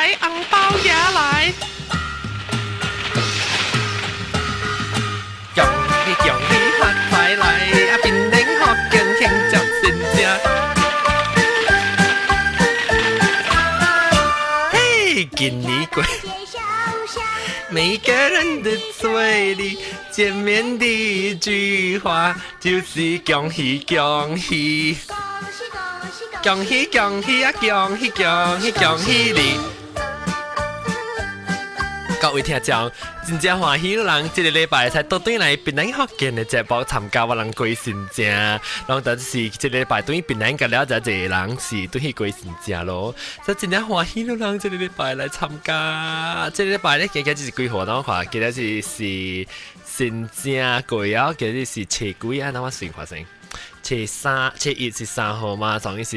財，紅包拿來。恭喜恭喜發財來，啊檳城福建慶祝新正。嘿，今年過。每個人的嘴裡見面第一句話就是恭喜恭喜，恭喜恭喜啊恭喜恭喜恭喜你！各位聽眾，真正歡喜人，這個禮拜才倒轉來檳城福建的節目參加我人過新正，攏但是這個禮拜對檳城個了就一個人是對去過新正咯，所以真正歡喜人這個禮拜來參加，這個禮拜咧今日是幾號？等我看，今日是新正過啊，今日是初幾啊？等我算看先，初三、初一是3號嘛，上一是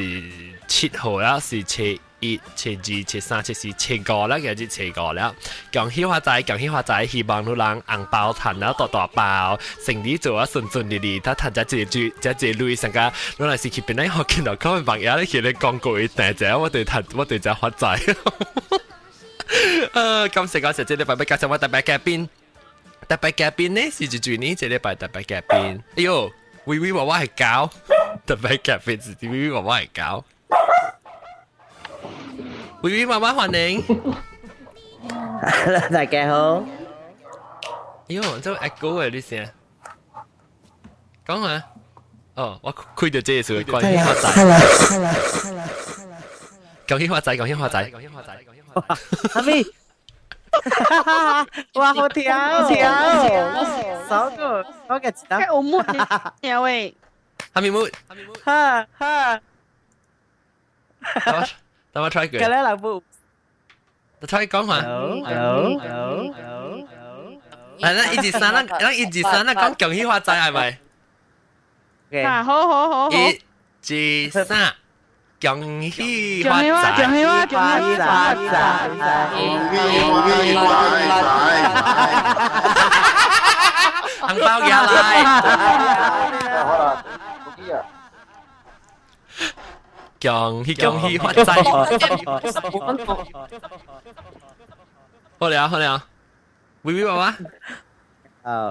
7號啦，是初一、初二、初三、初四、初五啦，今日初五了。恭喜發財，恭喜發財！希望你人紅包趁了大大包，生意做啊順順利利，他趁這這這這這鐳上個，你若是去檳城福建度講朋友，你去咧講過一定者，我對趁我對這發財。感謝感謝，這禮拜欲介紹我特別嘉賓，特別嘉賓呢是一陣呢，這禮拜特別嘉賓，哎喲，微微娃娃係狗，特別嘉賓是微微娃娃係狗。微微娃娃歡迎，Hello，大家好。哎喲，這 echo 嘅你聲，講下。哦，我開到這個時候，恭喜發財。 Hello，Hello，Hello，恭喜發財，恭喜發財，恭喜發財，恭喜發財。阿咪，哇，好聽，好聽，首歌，我嘅知道。我冇聽喂。阿咪冇，哈哈。等我 try 過。今日來部。我 try 講下。 Hello，Hello，Hello。嚟啦，一二三，咱咱一二三，咱講恭喜發財係咪？啊，好好好好。一、二、三，恭喜發財！恭喜發財！恭喜發財！恭喜發財！紅包拿來！好啦，恭喜啊！恭喜恭喜發財！好了好了，微微娃娃，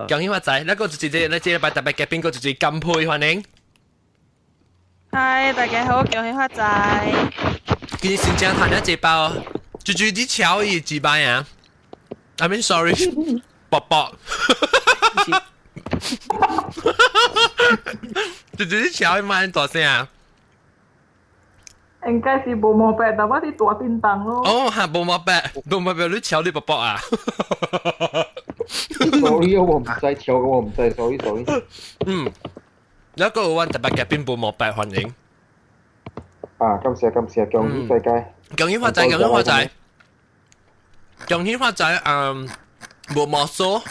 恭喜發財！那個就是這，那這禮拜特別嘉賓個就是金佩，歡迎。嗨，大家好，恭喜發財！今日新正談咗一包，豬豬啲巧伊幾擺啊？I mean sorry，卜卜。豬豬啲巧伊買大聲啊？應該是無毛病，但我佇大叮當咯。哦，哈，無毛病，無毛病，你敲你卜卜啊？Sorry，我毋知敲，我毋知，sorry sorry。嗯，那個阮特別嘉賓無毛病，歡迎。啊，感謝感謝，恭喜大家。恭喜發財，恭喜發財。恭喜發財，嗯，無毛數，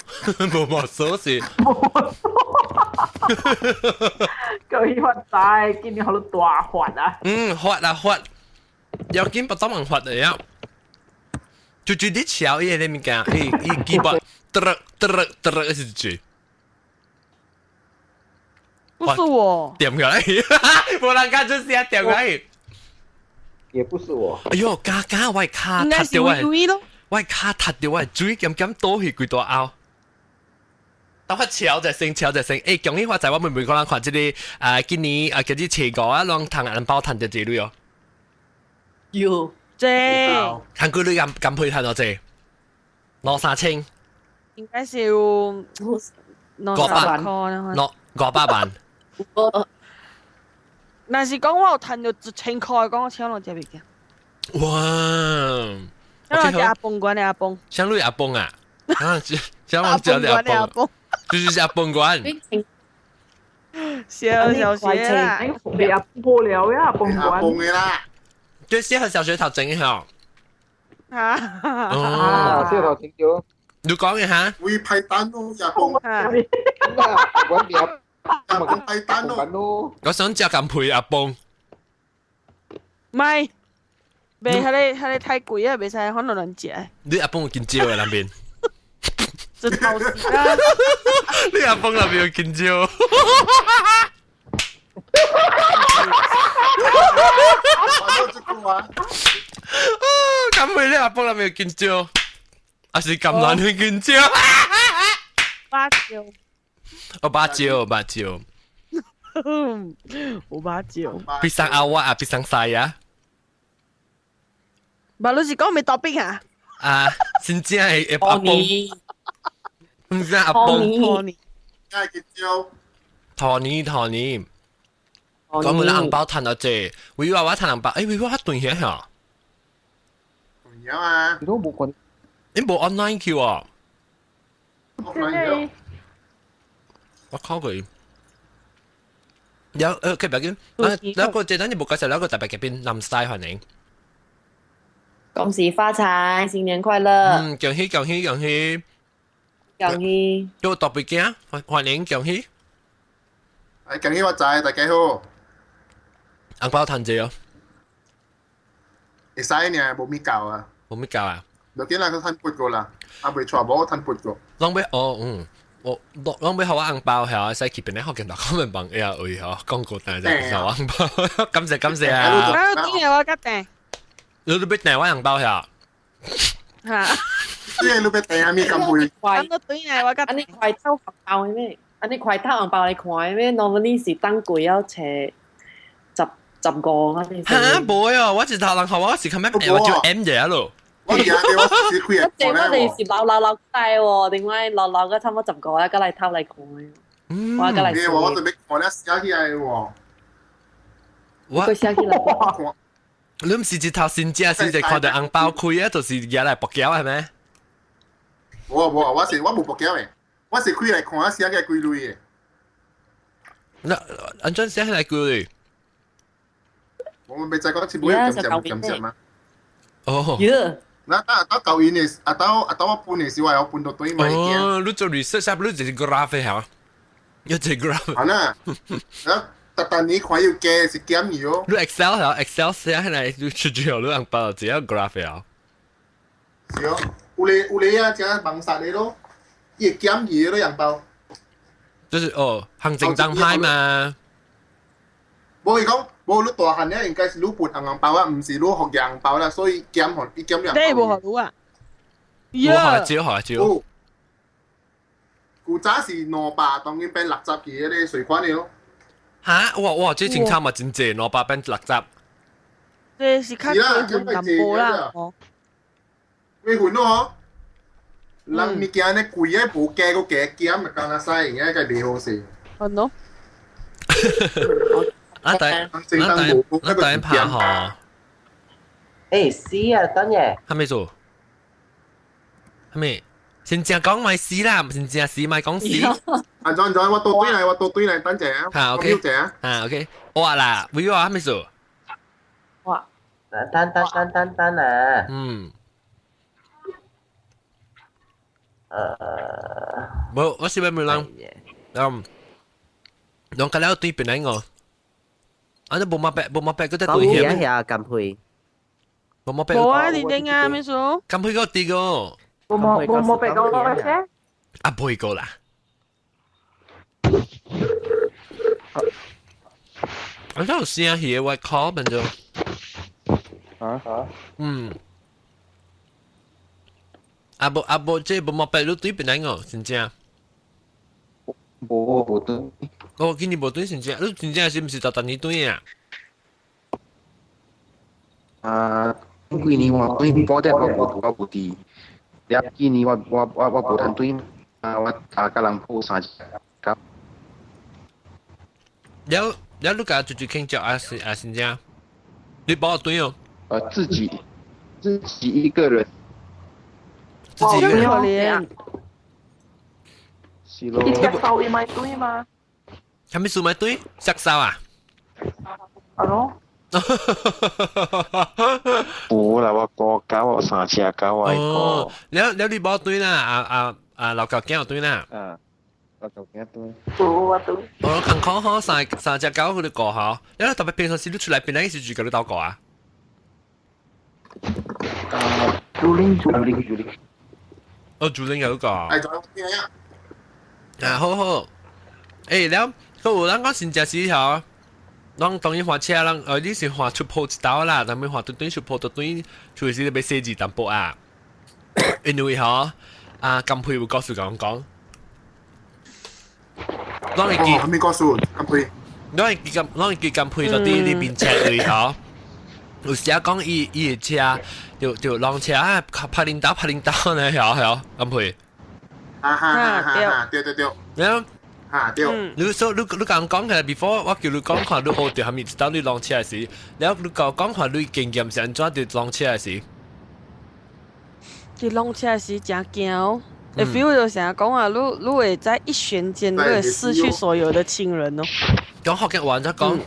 無毛數是。恭喜發財，今年好大發啊！嗯，發啊發，要緊不怎麼發的呀。就就你敲伊個物件，伊伊基本，噠噠噠是句。不是我。點過來，無人敢出聲，點過來。也不是我。哎喲，加加我跤踢著我，我跤踢著我水鹹鹹倒去規大凹。等我敲一聲，敲一聲，欸，恭喜發財！我每每個人看這個啊，今年啊，今日初五啊，攏趁紅包趁著濟鐳哦。有濟。趁幾鐳咁咁配趁多濟？兩三千。應該是有500，500萬。若是講我有趁著1000塊，講我請攏食袂見。哇！我食阿公館的阿公。像你阿公啊？啊，像我食的阿公。就是阿公館。小小學啦，你阿公了呀，阿公館。阿公的啦。就適合小學頭整下。啊。哦，小學頭整咗。你講一下。會派單咯，阿公。阿公派單咯。我想食咁配阿公。唔係，袂彼個彼個太貴啊，袂使可能難食。你阿公有見招嘅那邊？這頭死啦！你阿公那邊有見招？咁會咧，阿波啦咪見招，還是咁難去見招？芭蕉。哦，芭蕉，芭蕉。有芭蕉。 Pisang awak 啊，pisang saya。唔，你是講咩 topic 啊？啊，真正係阿公，唔知阿公。托尼。梗係結招。托尼，托尼。講佢紅包趁啊濟，為話我趁紅包，欸，為話我斷起嚇。斷咗啊！你都冇關。你冇 online 叫啊？ offline 我靠佢。有佢別緊，兩個這等你冇介紹兩個特別嘅邊南西歡迎。恭喜發財，新年快樂！嗯，恭喜恭喜恭喜！恭喜！有特別嘅，歡迎恭喜！係恭喜發財，大家好。紅包趁濟哦。會使呢，無咪教啊。無咪教啊？就見啦，佢趁撥過啦，啊未錯無趁撥過。攏要哦，嗯，我攏攏要予我紅包係使去邊咧學見大家們幫哎呀，哎呀，廣告單就收紅包，感謝感謝啊！啊，點解我甲訂？你都要訂我紅包係？嚇！你都要訂啊？咪咁會？快！對啊，我甲按呢快偷紅包的咩？按呢快偷紅包來看的咩？Normally 是等櫃要揣15啊！嚇，無啊！我一頭人學我是咁樣，我就 M 嘢咯。我而家我是開我這我哋是老老老大喎，另外老老個差唔多15啊，過來偷來看。我過來。我準備看了寫起來喎。我寫起來。你毋是一頭先正，是一看到紅包開啊，就是舉來搏攪係咩？無啊無啊，我是我無搏攪的，我是開來看啊，寫起來幾類的。那按怎寫起來幾類？我們未知講是每個咁咁咁嗎？哦。那到到舊年的，啊到啊到我搬的時候，我搬到對面。哦，你做 research 啊？你就是 graph 嚇？一隻 graph。係啦，啊，特特你看要加是減去哦。你 Excel 嚇？Excel 寫起來你出咗你紅包只有 graph 嚇。是哦，有咧有咧啊，正網殺的咯，伊會減去咯紅包。就是哦，行政當派嘛。無伊講，無你大漢咧，應該是你撥紅紅包啊，毋是你學紅包啦，所以減予伊減紅包。你無學你啊？我學招學招。古早是200，當然變60去迄個稅款的咯。嚇！哇哇，這真慘啊，真濟200變60。這是較過分淡薄啦。哦。過分咯！人物件咧貴的無加閣加減，咪敢若使，應該袂好勢。係咯。啊對，啊對，啊對，拍嗬。欸，死啊，等下。係咪做？係咪？先正講咪死啦，唔先正死咪講死。啊，怎怎，我倒對來，我倒對來，等陣啊。嚇，OK。啊，OK。我啦，會話係咪做？哇！等等等等等啊。嗯。無，我是欲問人，嗯，人家了對邊來我，啊，你無嘛白，無嘛白，佢在對險。講下，金佩。無嘛白。無啊，你頂啊，咩數？金佩個啲個。無冇無冇白講我先。啊，背過啦。我有聲戲我 call 變咗。啊啊。嗯。啊無啊無，這無嘛白你對邊來我，真正。無無對。我見你無對真正，你真正是毋是逐逐年對啊？啊，幾年我對，我啲我無我無佇。了幾年我我我我無通對，啊我啊佮人抱三隻狗。了了，你共自己傾偈啊是啊是正？你幫我對哦。自己一個人。自己一個人。是咯。你食燒伊咪對嗎？啥物事咪對？食燒啊？啊咯。無啦，我顧狗，我三隻狗我哦，了了你無對啦，啊啊啊老狗囝有對啦。啊，老狗囝對。無我對。哦，健康好，三隻狗佢哋過吼，了特別平常時你出來邊個時住佮你鬥過啊？啊，主領主領主領。哦，主領有個。哎，仲有邊啊？啊，好好。欸，了，閣有人講新正時吼。攏當然換車人，你是換出鋪一道啦，但係換對對出鋪對對，除是你欲細緻淡薄啊。因為嗬，啊金佩會告訴講講，攏會記，咩告訴金佩？攏會記金，攏會記金佩到底呢邊車位嗬。有時啊講伊伊的車，就就浪車啊，拍領導拍領導呢，曉曉金佩。啊哈哈哈！對對對。然後。嚇對。你說你你剛講嘅 before 我叫你講看你學著蝦米，當你浪車時，然後你講講看你經驗是按怎佇浪車時？佇浪車時誠驚哦，會 feel 到成日講話，你你會在一瞬間，你會失去所有的親人哦。講福建話怎講？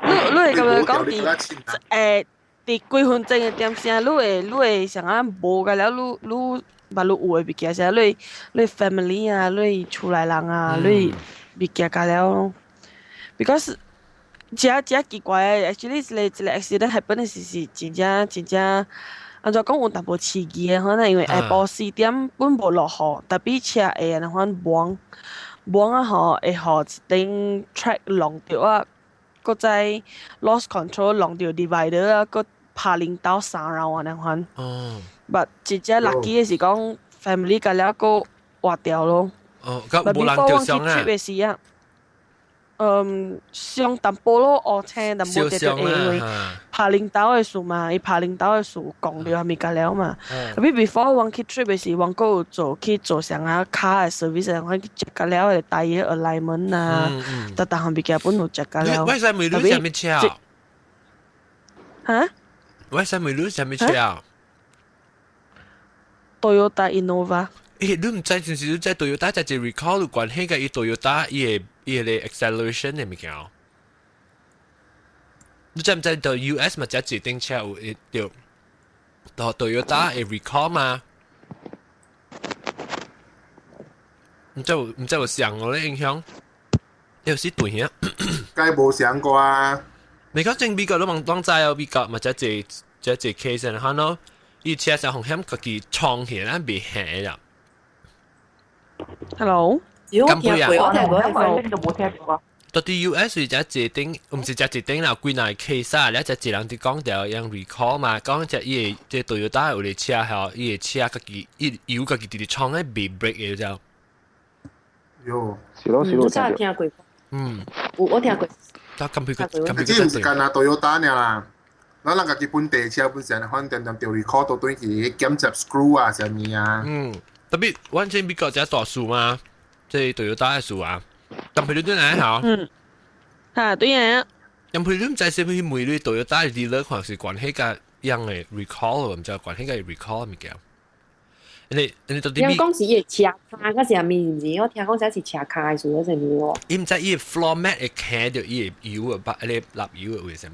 你你會感覺講佇佇幾分鐘的點聲，你會你會想啊無個了，你你。捌你有的物件，啥你你 family 啊，你厝內人啊，你物件甲了咯。Because 真真奇怪的，actually 一個一個 accident happen 的時是真正真正，按怎講有淡薄刺激的，可能因為下晡4點本無落雨，tapi 車會按呢款摸摸啊吼，會予一頂 track 弄著啊，閣再 lost control 弄著 divider 啊，閣拍領導三 round 按呢款。哦。 But 真正 lucky 的是講 family 甲了閣活掉咯。哦，咁無人著傷啊？的時啊，嗯，傷淡薄咯，烏青淡薄著著，因為拍領導的事嘛，伊拍領導的事講著蝦米甲了嘛。Tapi before 阮去 trip 的時，阮閣有做去做啥啊卡的 service，阮去 check 甲了的 tyre alignment 啊，逐逐項物件本有 check 甲了。我使問你啥物車？哈？我使問你啥物車？ Toyota Innova。欸，你毋知就是你知 Toyota 在這 recall 有關係個伊 Toyota 伊個伊個 acceleration 的物件。你知毋知到 US 嘛？這一頂車有對，到 Toyota 會 recall 嘛？毋知有毋知有上我咧影響？有時對兄，該無想過啊！你講正美國都攏當知哦，美國嘛這這這這 case 哈喏。伊車上風險家己創起來袂嚇啦。 Hello，我聽過，我聽過，都無聽過。到底 US 是這一頂，毋是這一頂啦，幾若 case 啊，了這一人佇講著用 recall 嘛，講這伊個這 Toyota 有個車吼，伊個車家己伊油家己直直創咧袂 brake 的就。喲，是咯是咯，我聽過。嗯，有我聽過。但咁佢個，這毋是干焦 Toyota 爾啦。咱人家己本地車本身，反正定定 recall 都對去檢查 screw 啊，啥物啊。嗯，特別完全美國這大事嘛，這 Toyota 的事啊。但譬如你來吼，嗯，嚇對啊。但譬如你毋知是毋是每類 Toyota dealer 可能是關係甲樣的 recall，毋知關係甲 recall 物件。你你到底？聽講是伊車卡嗰時係咪？毋是，我聽講這是車卡的事嗰陣喎。伊毋知伊 floor mat 會徛著伊的油啊，把迄個蠟油的為啥物？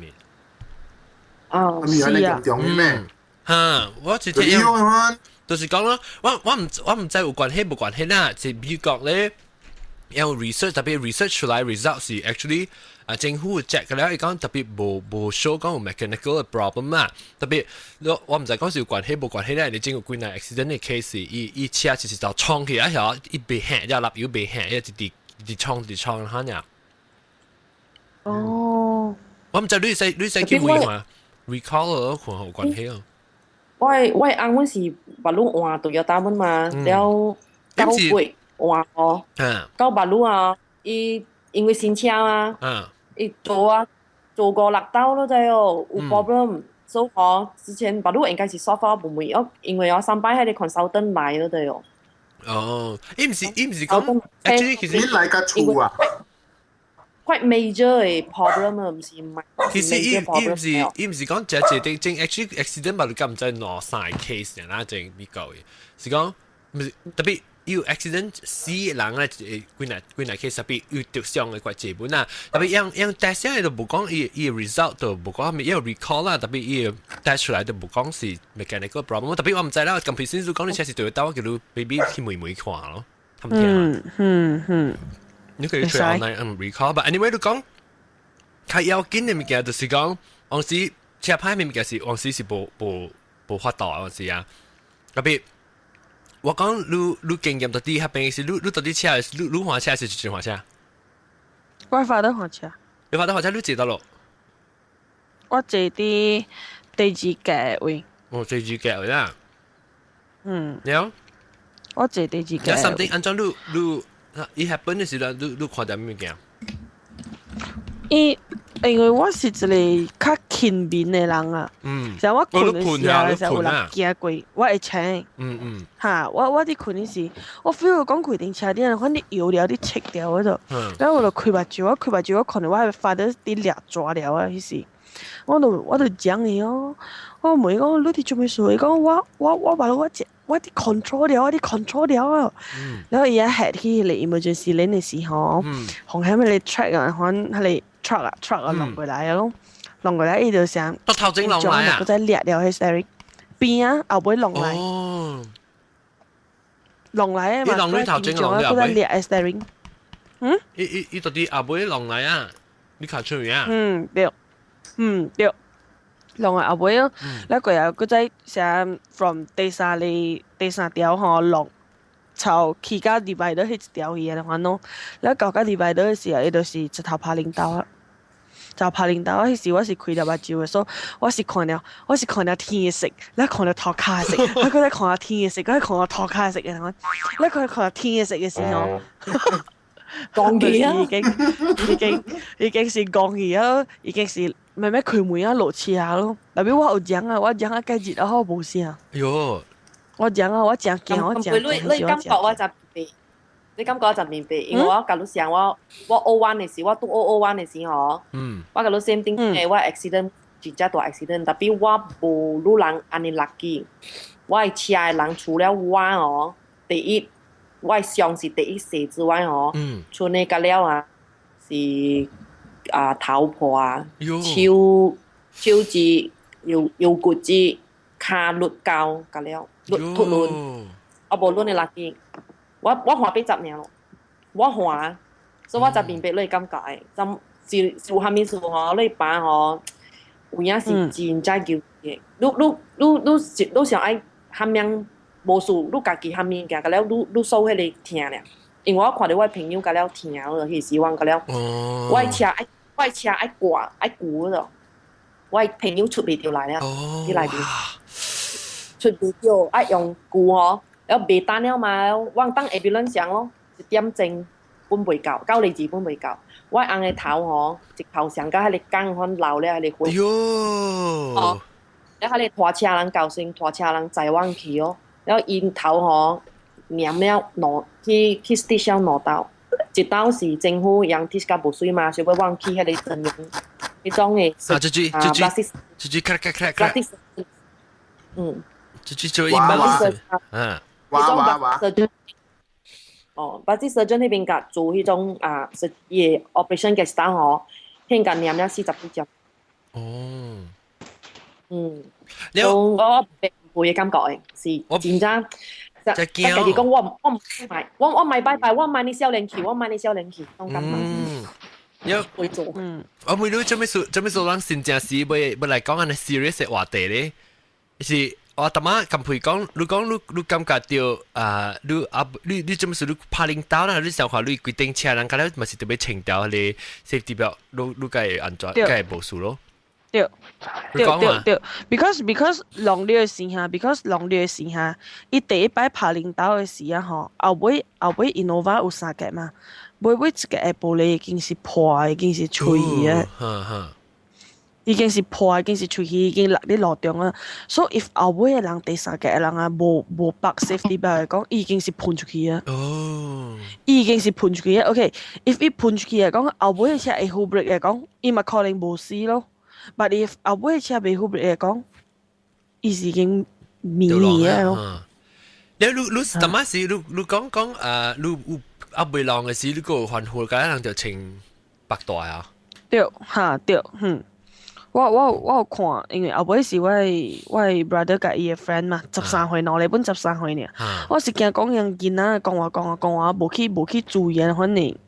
哦，是啊。咩？哈，我直接就是講咯，我我毋我毋知有關係無關係啦，是美國咧有 research 特別 research 出來 result 是 actually 啊政府 check 了，伊講特別無無 show 講有 mechanical problem 啦，特別我我毋知講是有關係無關係咧，你整個幾若 accident 的 case，伊伊車就是就衝起來曉，伊袂響，了蠟油袂響，伊一直直衝直衝哈爾。哦，我毋知你使你使去問嘛？recall 咯，看有關係哦。我我翁阮是捌攏換 Toyota 本嘛，了9月換哦，到捌攏啊，伊因為新車啊，伊做啊做五六道咯，知哦，有 problem，所以吼之前捌攏應該是 solve 無問哦，因為我上擺彼個 consultant 來咯對哦。哦，伊毋是伊毋是講，actually 其實你來較厝啊。 Quite major 的 problem 啊，毋是唔係。其實伊伊毋是伊毋是講這一定正 actually accident 嘛，你敢毋知兩三個 case 啦，正美國的，是講毋是特別有 accident 死人咧，幾若幾若 case 特別有得傷的怪基本啊，特別樣樣 test 樣都無講伊伊 result 都無講咩，伊有 recall 啦，特別伊 test 出來都無講是 mechanical problem，特別我毋知啦，近期先講你車是對到我叫你 maybe 去問問看咯，他們聽嗯嗯嗯。你可以出 online recall，but anyway 你講較要緊的物件就是講，往時車歹的物件是往時是無無無法度啊，往時啊，特別我講你你經驗到底彼邊是你你到底車你你換車是一換車？我 father 換車。你 father 換車你坐佗落？我坐佇第二格位。哦，第二格位啦。嗯。了。我坐第二格。有 something 按怎你你伊 happen 的時陣，你你看著物件？伊因為我是一個較輕眠的人啊，像我睏的時候，時有人行過，我會醒。哈，我佇睏的時，我 feel 講開頂車頂，反正搖了，佇切掉嗰度，然後我就開目睭，我開目睭，我看著我 father 佇掠蛇了啊，彼時，我就講伊哦，我問伊講你佇做咩事？伊講我我我把我我佇 control 了，我佇 control 了啊。然後伊一 head 去彼個 emergency lane 的時候，紅喺彼個 track 啊，反彼個 truck 啊 truck 啊落過來咯，落過來伊就想，到頭前落來啊，閣再掠了彼 steering 邊啊後尾落來，落來啊嘛，伊落來頭前落來，閣再掠 steering，嗯？伊伊伊到底後尾落來啊？你看出名啊？嗯對，嗯對。落來後尾啊，咧過後閣再啥 from 第三個第三條吼落，朝起到 divider 彼一條去的反儂，咧到到 divider 的時候，伊就是一頭拍領導啊。就拍領導啊！彼時我是開著目睭的，所以我是看著我是看著天的色，咧看著塗跤的色，我閣再看著天的色，閣再看著塗跤的色的，咧看看著天的色的時候，講起啊！已經已經已經是講起啊！已經是慢慢開門啊落車咯。特別我有講啊，我講啊，計日啊好無聲。哎喲！我講啊，我誠驚，我誠驚。你你感覺我就明白，你感覺我就明白，因為我共你講我我 O1 的時，我拄 O 1 的時吼，我共你 same thing 的，我 accident 真正大 accident，特別我無你人按呢 lucky，我的車的人除了我哦，第一我的傷是第一細之外哦，剩的甲了啊是啊頭破啊，手手指腰腰骨折，跤摔跤甲了，摔脫輪，我無論的 lucky。我我換80年咯，我換，所以我才明白你的感覺的。怎是是有啥物事吼？你爸吼有影是真正糾結。你你你你是你想愛蝦物無事，你家己蝦物件，甲了你你受彼個疼咧。因為我看著我朋友甲了疼，彼時我甲了，我的車愛我的車愛掛愛舊咯，我的朋友出袂著來了，佇內面出袂著，愛用舊吼。了袂單了嘛，我等 ambulance 上咯，一點鐘本袂到，9個字本袂到。我翁的頭吼，一頭上甲彼個鋼款流了，彼個血。喲！哦，了彼個拖車人到先，拖車人載阮去哦。了𪜶頭吼，黏了兩去去 stitch 了兩刀，一刀是政府用 stitch 甲無媠嘛，所以阮去彼個整容，彼種的。啊，這句這句這句咔咔咔咔。嗯。這句做一般嗯。哇哇哇！哦，plastic surgeon 彼邊共做彼種啊，是伊 operation 嘅 style 吼，彼共黏了40幾針。哦。嗯。我我唔會嘅感覺的，是真正。就驚。家己講我我唔買，我我買拜拜，我買你少年去，我買你少年去，種感覺。嗯。有會做。嗯。我問你做咩事？做咩事？咱真正是欲欲來講按呢 serious 的話題咧，是。我淡仔咁陪講，你講你你感覺著啊，你啊你你做咩事？你拍領導啦，你想看你規頂車人，敢了嘛是特別穿著彼个 safety belt，你你該會安怎，該會無事咯。對，對對對，because 弄了的時哈，because 弄了的時哈，伊第一擺拍領導的時啊吼，後尾後尾 Innova 有三格嘛，尾尾一格的玻璃已經是破，已經是碎啊。已經是破，已經是出去，已經落佇路中啊。所以 if 後尾的人第三格的人啊，無無綁 safety belt 來講，已經是噴出去啊。已經是噴出去啊。OK，if 伊噴出去來講，後尾的車會好 brake 來講，伊嘛可能無死咯。But if 後尾的車袂好 brake 來講，伊是已經迷你啊咯。你你你淡仔時，你你講講啊，你有啊袂浪的時，你閣有煩苦，敢人就穿縛帶啊？對，哈對，嗯。我我我有看，因為後尾是我的我的 brother 佮伊的 friend 嘛，13歲，兩個本13歲爾。我是驚講𪜶囡仔講話講話講話，無去無去注意，反正，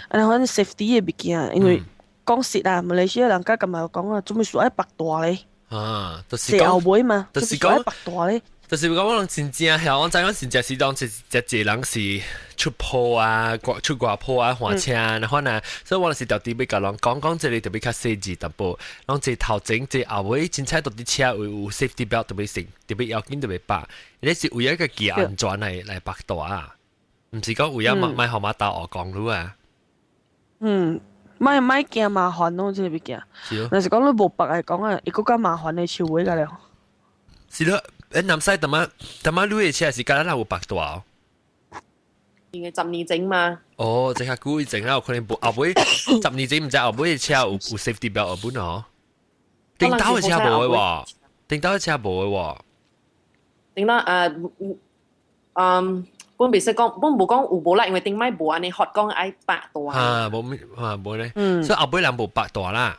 按呢反正 safety 的物件，因為講實啊，馬來西亞人較感覺講啊，做咩事愛縛帶咧？啊，就是後尾嘛，就是講縛帶咧。就是講我人真正係，我知講真正是當一一個人是出鋪啊，出外鋪啊，換車然後呢，所以我是特地欲共人講講這個特別較細緻淡薄，攏這頭前這後尾，凊彩到底車有 safety belt 特別成，特別要緊特別綁，你是為一個記安全來綁帶啊，毋是講為咗莫予馬兜學講路啊。嗯，莫莫驚麻煩咯，這個物件。是咯。若是講你無綁來講啊，會閣較麻煩的手尾個了。是咯，南西淡仔淡仔你的車是敢若有綁帶哦？應該10年前嘛。哦，這較久以前啦，有可能無後尾10年前毋知後尾的車有 safety belt 有本哦。頂頭的車無的喎，頂頭的車無的喎。頂啦本袂使講，本無講有無啦，因為頂擺無按呢學講愛綁帶。啊，無咩啊，無咧，所以後尾人無綁帶啦。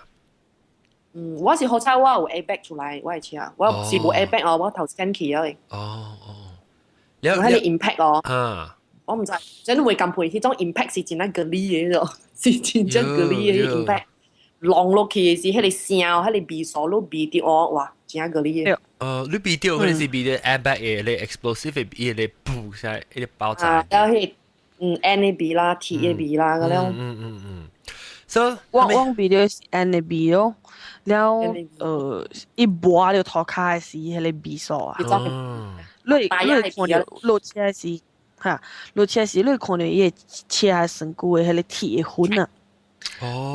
嗯，我是好彩，我有 airbag 出來，我的車，我是無 airbag 哦，我頭先去啊。哦哦，有彼个 impact 哦。啊，我毋知，真會咁配，彼種 impact 是真正個力的咯，是真正個力的 impact。浪落去的時，彼个聲，彼个味素攏味著哦，哇，真正個力的。你味著可能是味著 airbag 的咧 explosive 的伊個噗聲，伊個爆炸。啊，了彼嗯 N 的味啦，鐵的味啦，個了。嗯嗯嗯。所以我味著是 N 的味咯。了，伊抹著塗跤的時，彼个味素啊。你看著落車時，哈，落車時你看著伊个車身軀的彼個鐵的粉啊，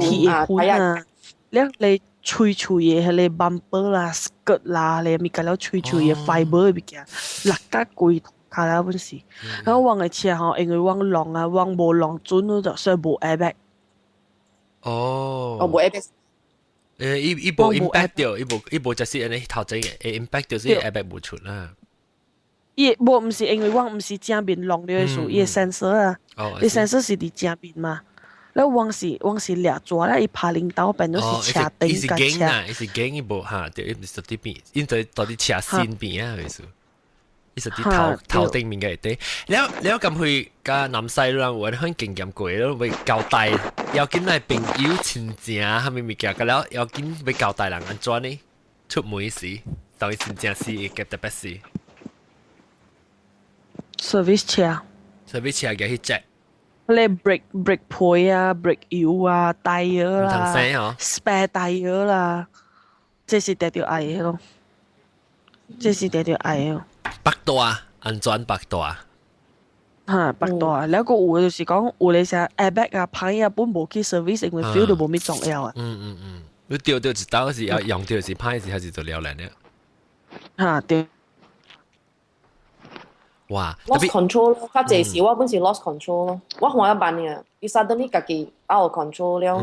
鐵的粉啊，了你脆脆的彼個 bumper 啦、skirt 啦，你物件了脆脆的 fiber 的物件，落甲規塗跤了本是。然後阮的車吼，因為阮弄啊，阮無弄準，就所以無 airbag。哦。哦，無 airbag。伊無 impact 著，伊無就是按呢頭前嘅 impact 著，所以 airbag 無出啦。伊無毋是因為阮毋是正面弄著的事，伊的 sensor 啊，伊 sensor 是佇正面嘛。了阮是掠蛇咧，伊拍領導變做是車頂共車。伊是啊，伊是驚伊無哈，對，伊毋是佇邊，因在到佇車身邊啊，意思。伊是佇頭頭頂面嘅底。了了咁去佮南西人有按呢經驗過，了欲交代，要緊來朋友親情，啥物物件，佮了要緊欲交代人按怎呢？出門時，當伊真正是會特別是。 service 車。 service 車嘅去 check。你 brake 皮啊，brake 油啊，tire 啦，spare tire 啦，這是定著愛的咯，這是定著愛的。綁帶，安全綁帶。哈，綁帶，了閣有的就是講，有的啥 airbag 啊，歹啊，本無去 service，因為 feel 都無咩重要啊。嗯嗯嗯，你掉掉一刀是要用掉是歹是還是就了然了？哈，對。哇！lost control 咯，較濟時我本是 lost control 咯，我換一慢爾，伊 suddenly 家己 out of control 了。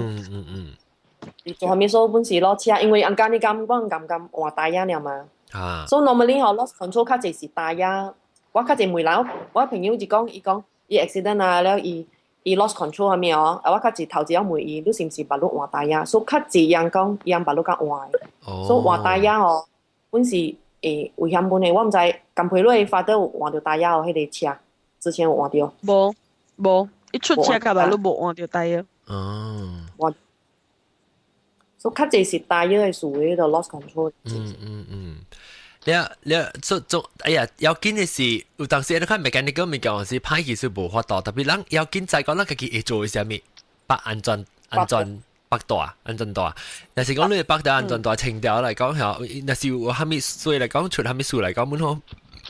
伊做啥物說本是攞車，因為按間你敢我敢敢換胎仔了嘛。啊。所以 normally 吼 lost control 較濟是胎仔，我較濟問人，我朋友就講，伊講伊 accident 啊，了伊 lost control 啥物哦，啊我較濟頭一下問伊，你是毋是捌你換胎仔？所以較濟人講伊捌你較換，所以換胎仔哦，本是會危險本的，我毋知甘皮你發到有換著胎仔哦，彼个車之前有換著？無無，伊出車較捌你無換著胎仔。哦。換，所以較濟是胎仔的事，彼個 lost control。嗯嗯嗯。了了，做做，哎呀，要緊的是，有當時你看 mechanical 物件是歹技術無法度，特別咱要緊在講，咱家己會做啥物，綁安全綁帶，安全帶。若是講你綁帶安全帶清掉來講，吼，若是有啥物水來講，出啥物事來講，本好，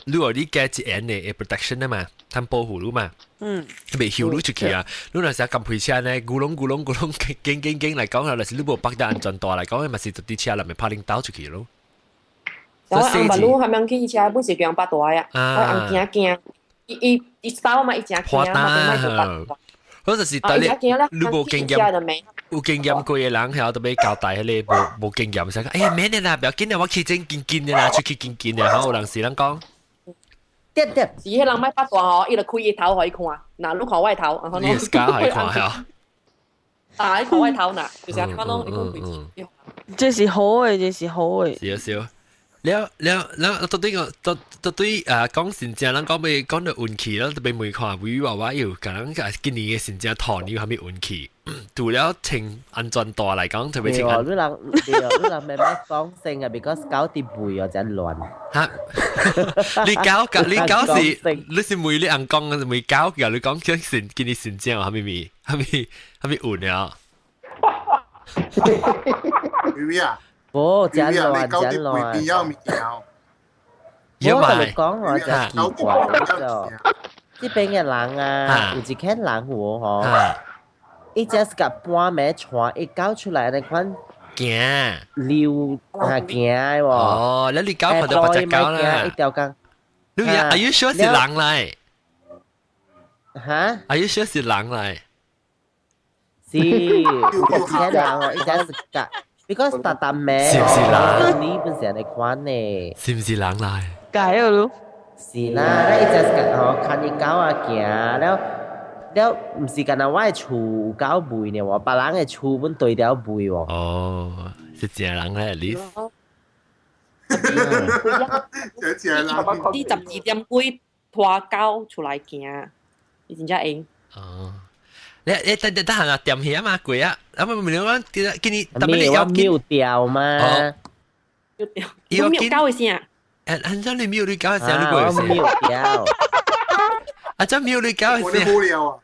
你話你加一樣的 protection 啊嘛，通保護你嘛。袂曉你出去啊！你若是撳配車呢，咕隆咕隆咕隆，驚驚驚來講，若是你無綁帶安全帶來講，嘛是佇車內面拍恁兜出去咯。我翁捌你還免去車，本是叫人綁帶啊！我翁驚驚，伊伊伊走嘛，伊誠驚嘛，就莫做綁帶。嗰就是當你你無經驗，有經驗過的人，曉特別交代彼个無經驗，想講哎呀免的啦，不要緊啦，我騎真緊緊的啦，出去緊緊的，吼有人是人講。對對，是彼人莫綁帶吼，伊就開伊頭予伊看，若你看我的頭，然後你是假予伊看嚇。啊！你看我的頭若，就是按呢攏伊講開。這是好的，這是好的。是啊是啊。了了了，到底個到底啊講真正，咱講欲講著運氣咯，特別問看微娃娃有，可能今年的真正兔年有啥物運氣，除了穿安全帶來講，特別穿對哦，你人對哦，你人慢慢講聲啊，because 搞啲背哦，真亂。嚇，你搞你搞是你是每你人講每搞叫你講叫神見你神正係咪咪係咪係咪換啊？微啊，哦，真微啊，亂你搞真啲背亂。邊有物件。我同你講我就奇怪咗，這邊嘅人啊，有一間人有嗬，伊只是甲半暝帶伊搞出來那款驚溜啊驚的喎。哦，你搞看到白隻狗啦。一條工。你 Are you sure 是人嚟？嚇？Are you sure 是人嚟？是，有一間人哦，伊只是甲，because 逐逐暝是唔是人？你本是按呢款呢？是唔是人嚟？解咯。是啦，咱伊只是甲吼牽伊狗仔行了了，毋是干焦我的厝有狗吠呢喎，別人的厝阮對條吠喎。哦，是正人咧，at least。這人。啲12點幾拖狗出來行，伊真正閒。哦。你等等等下啊，點起啊嘛，貴啊，啊唔唔，你講今年特別你我要秒掉嘛？秒掉，你秒狗的聲。誒，很少你秒你狗的聲，你過我秒掉。啊，這秒你狗的聲。我無聊啊，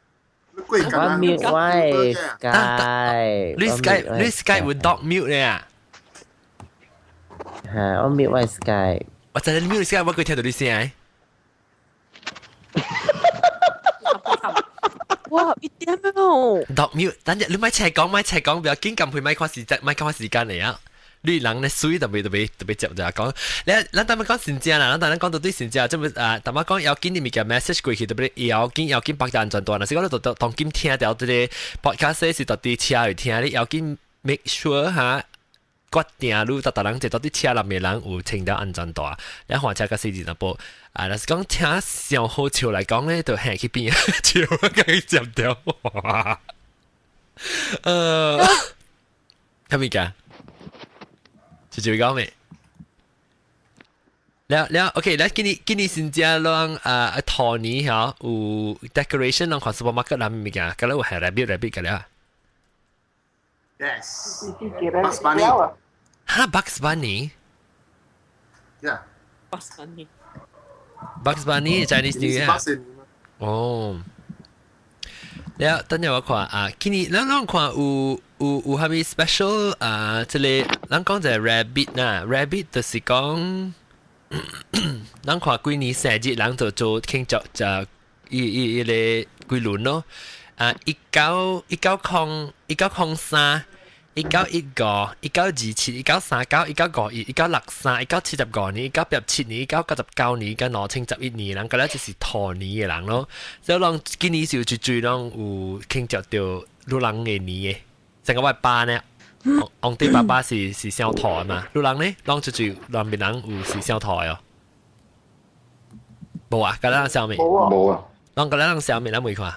你鬼我秒我的 Skype。你 Skype 你 Skype 會 dog mute 咧啊？嚇，我秒我的 Skype。我就係你秒你 Skype，我可以聽到你聲。哇！一點哦。 dog mute，等陣你咪齊講，咪齊講，不要緊，撳佢咪看時間，咪看時間嚟啊！你人咧水特別特別特別接就講，你咱等下講先正啦，咱等下講到對先正，這麼啊，等下講要緊你物件 message 過去，特別要緊要緊綁安全帶，若是講你當當今聽著這個 podcast 是到佇車裡聽，你要緊 make sure 哈，決定你逐逐人坐到佇車內面人有穿著安全帶，你換車較細緻淡薄。啊，若是講聽上好笑來講咧，就行去邊笑，共伊接掉。啥物件？就就講咩？了了，OK，來今年今年新正攏啊兔年吼有 decoration 攏看 supermarket 內面物件，敢若有係 rabbit rabbit 個了。 Yes. Bugs Bunny. 哈，Bugs Bunny。 Yeah. Bugs Bunny。 Bugs Bunny Chinese New Year。哦。了，等陣我看啊，今年咱攏看有有有啥物 special 啊？這個咱講者 rabbit 呐，rabbit 就是講，咱看幾年生日，人就做慶祝就伊伊伊個幾輪咯。啊，191903，1915，1927，1939，1951，1963，1975年，1987年，1999年，佮2011年，人個咧就是兔年的人咯。所以人今年是有一追攏有慶祝著女人的年的。成個我爸呢，王弟爸爸是是屬兔的嘛，女人呢，攏就就兩邊人有是屬兔的哦。無啊，佮咱小妹。無啊。攏佮咱小妹，咱未看。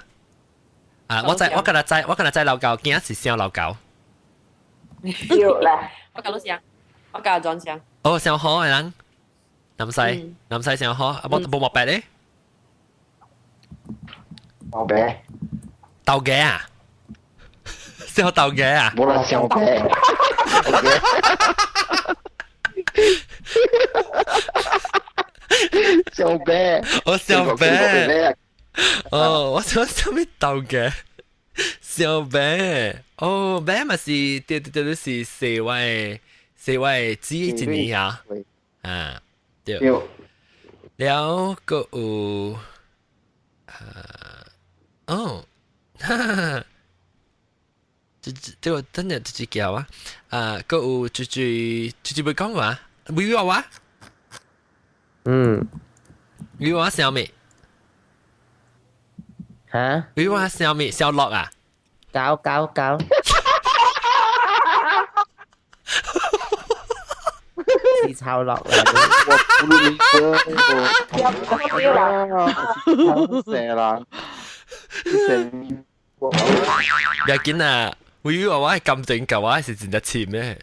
啊，我知我敢若知，我敢若知老狗，囝是屬老狗。對啦，我共你講，我共裝聲。哦，屬虎的人，南西南西屬虎，啊無無毛白咧？毛白。豆芽啊？屬豆芽啊？無啦，屬白。屬白。我屬白。哦，我想啥物豆芽？屬白。哦，白嘛是對對對，是四位四位子一年啊。啊，對。了閣有啊，哦，哈哈哈。這這個真的這叫啊，啊，閣有這這這這會講話，會話話？嗯。會話啥物？嚇？會話啥物？小樂啊？搞搞搞！是抄落嚟。我不如你哥，成啦，成。不要緊啊！我以為我係感情舊話是真係淺咩？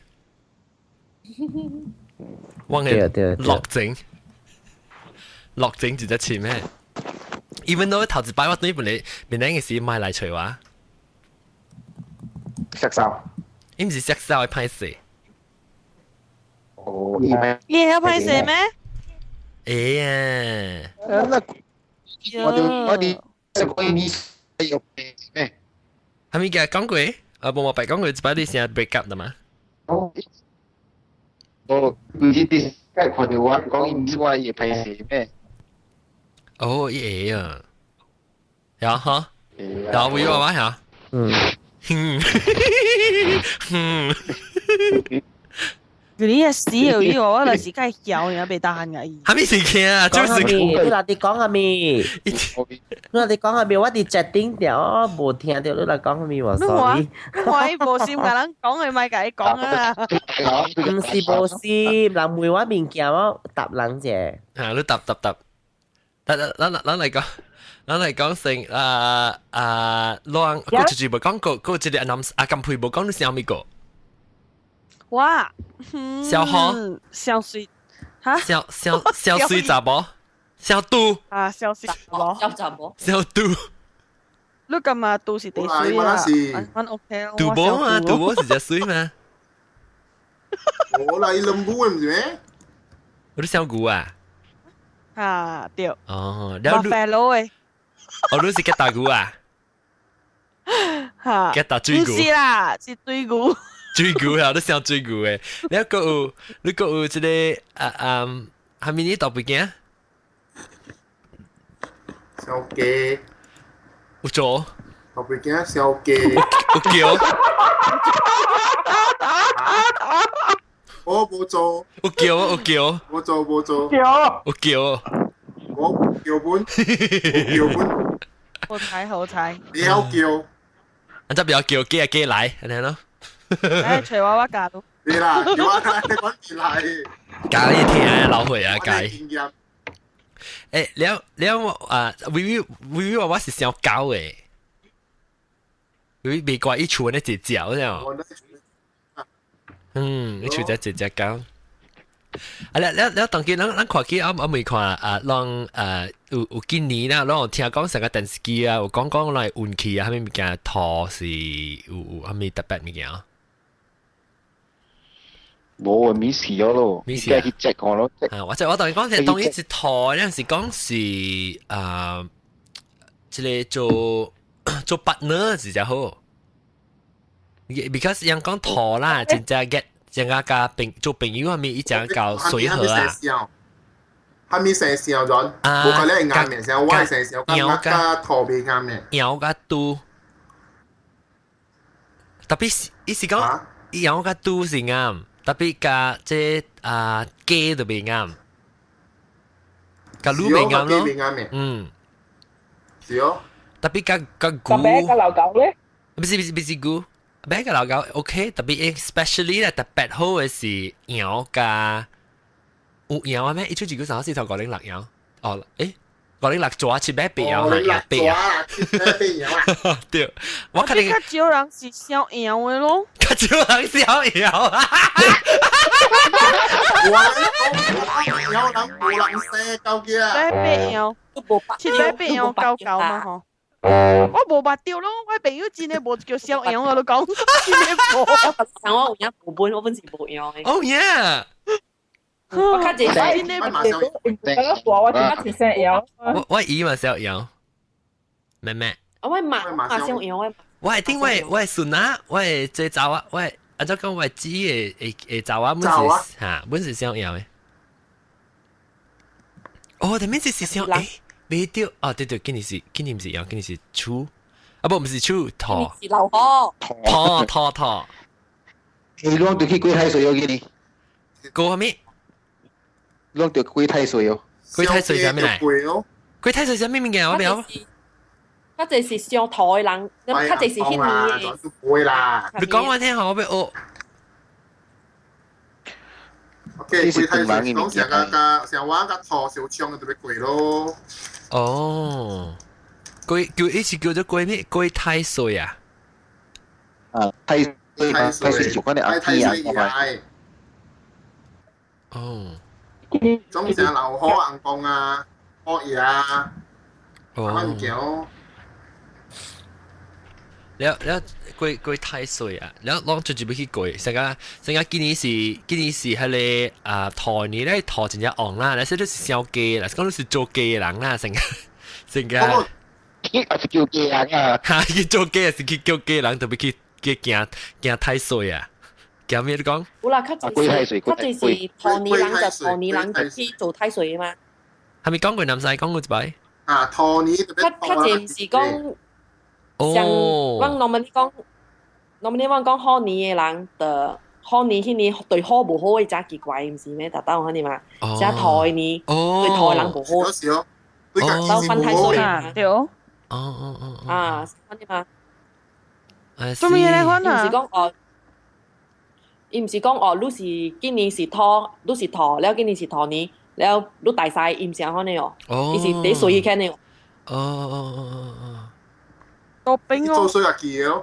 我係落整，落整真係淺咩？Even though 頭一擺我對本嚟，本來嘅時買來揣我。色手。伊毋是色手，伊歹勢。哦，伊歹。伊會曉歹勢咩？會啊。我哋識講你有咩？係咪嘅講過？啊，無無白講過，一擺你先 break up 的嘛？哦，我唔知啲看到我講伊唔是我伊會歹勢咩？哦，伊會啊。有哈？有會話嘛嚇？嗯。嗯。嗯。佢你死有依個，我就是梗係曉，然後被打嘅。係咪事件啊？就是你嗱你講下咪？你嗱你講下咪？我哋決定掉，無聽到你嚟講下咪話 sorry。你話伊無心共人講，佢咪共伊講啊。唔是無心，人問我物件，我答人啫。啊，你答答答，咱咱咱來講，咱來講成啊啊，啷，我出去無講過，過一個男阿金佩無講你啥物個？哇！小何，小水，哈？小小小水雜某，小杜啊，小水雜某，小雜某，小杜。你感覺杜是第水啊？我 OK 杜某啊，杜某是隻水嗎？我來兩母的毋是咩？我是小牛啊。啊，對。哦，了。白老的。哦，你是吉大牛啊？哈。吉大水牛。毋是啦，是水牛。水牛啊，你想水牛的？你閣有，你閣有這個啊啊，蝦米你大背景？小雞。有做？大背景小雞。有叫？我無做。有叫有叫。無做無做。叫。有叫。我叫本，我叫本。好彩好彩。你曉叫？啊，這不要叫，叫叫來，按呢咯。哎，揣我我教。對啦，叫我你講起來。教你聽啊，老歲啊，教。欸，了了我啊，微微微微話我是想狗的，微微未怪伊厝那一隻這樣。嗯，伊厝只一隻狗。啊，了了了，當今咱咱看起我我未看啊，攏啊有有今年啦，攏有聽講成個電視機啊，有講講來運氣啊，啥物物件兔是有有啥物特別物件？無啊，miss 咗咯，miss 啊，去 check 看咯。啊，或者我同你講，係當一隻兔，有陣時講是啊，這個做做 partner 是較好。because 人講兔啦，真正 get 真正佮朋做朋友係咪伊正較隨和啊？係咪生肖咗？無可能係啱嘅，像我係生肖，佮佮兔袂啱嘅。羊佮豬，特別伊是講羊佮豬是啱。特別佮這啊雞就袂啱，佮鹿袂啱咯。嗯，是哦。特別佮佮牛，特別佮老狗咧？不是不是不是牛，別佮老狗 OK，特別 especially 咧特別好嘅是羊佮有羊啊咩？一出一個三四頭五零六羊。哦，誒，五零六抓七八八羊啊，八羊，七八羊啊。對，我肯定較少人是小羊的咯。較少人小羊啊！我講羊人無人生狗仔。八羊，七八八羊狗狗嘛吼。我無捌著咯，我朋友真的無叫小羊，我都講真的無。像我有影無本，我本是無羊的。哦耶！我較濟真的無。我真的是小羊。我我姨嘛小羊，妹妹。我媽嘛小羊，我。我係聽我我係孫啊，我係這查某，我係按怎講我姊的會會查某本是嚇，本是小羊的。哦，但面是是小誒，未對，哦對對，今年是今年毋是羊，今年是鼠，啊不，毋是鼠，兔。是老虎。兔兔兔。你攏著去鬼太歲哦，今年。過啥物？攏著鬼太歲哦。鬼太歲啥物來？鬼太歲啥物物件？我袂曉。較濟是上兔的人，較濟是彼年的。會啦。你講我聽下，我欲學。 OK，鬼太歲講成個個成我個兔小槍就特別貴咯。哦，鬼叫伊是叫做鬼咩？鬼太歲啊？啊，太歲太歲就關你阿弟啊，哦。總成老虎紅公啊，虎爺啊，咁物件咯。了了過過太歲啊！了攏就準備去過，成個成個今年是彼個啊兔年咧，兔真正旺啦，你說你是小雞啦，講你是做雞的人啦，成個成個。也是叫雞人啊！哈，去做雞是去叫雞人，特別去去行行太歲啊！行咩你講？有啦，較濟是較濟是兔年人就兔年人就去做太歲嘛。係咪講過南西講過一擺？啊，兔年較較濟毋是講。像我 normally 講，normally 我講虎年的人，就虎年彼年對虎無好的真奇怪，毋是咩？逐當可能嘛，只兔的年對兔的人無好，都犯太歲啊，對哦。哦哦哦。啊，可能嘛。做咩咧？可能？伊毋是講哦，伊毋是講哦，你是今年是兔，你是兔，了今年是兔年，了你大細，伊毋是按呢哦，伊是第歲看的哦。哦哦哦哦哦。多兵哦，做衰也記哦，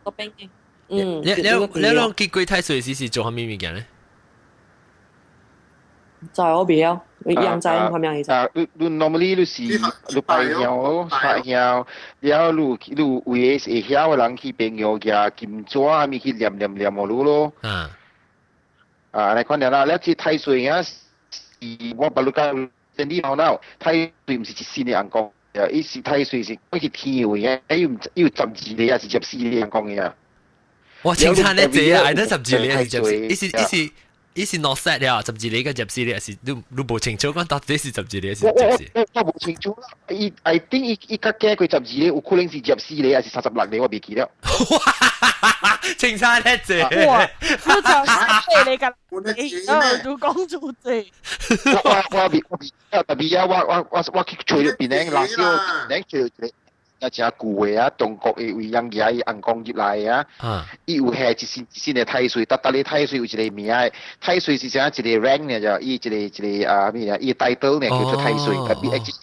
多兵嘅，嗯。你你你攏去過太歲時是做啥物物件咧？就係我袂曉，我樣知咁樣意思。啊，你你 normally 你是你拜廟拜廟，了你你有會曉的人去朋友舉金紙啊，物去念念念予你咯。啊。啊，來看了啦，了這太歲啊，是我捌你講，真理頭腦，太歲毋是一新的尪公。伊是太歲是講是天位啊，伊有伊有十二个還是十四個尪公的啊？我清楚你這啊，得十二個還是十四？伊是伊是伊是 not set 了，十二個甲十四個，還是你你無清楚講到底是十二個還是十四？我我無清楚啦。伊 I think 伊伊較加過十二個，有可能是十四個還是36個，我袂記了。清楚你這。哇！你就死你㗎，你講做這。我我未我未特別啊！我我我我去揣邊個老師，邊揣一個。啊，誠舊的啊，中國的位養爺伊尪公入來啊，伊有下一身一身的太歲，逐逐个太歲有一個名的，太歲是啥一個 rank 呢？就伊一個一個啊咩啊，伊 title 呢叫做太歲，特別一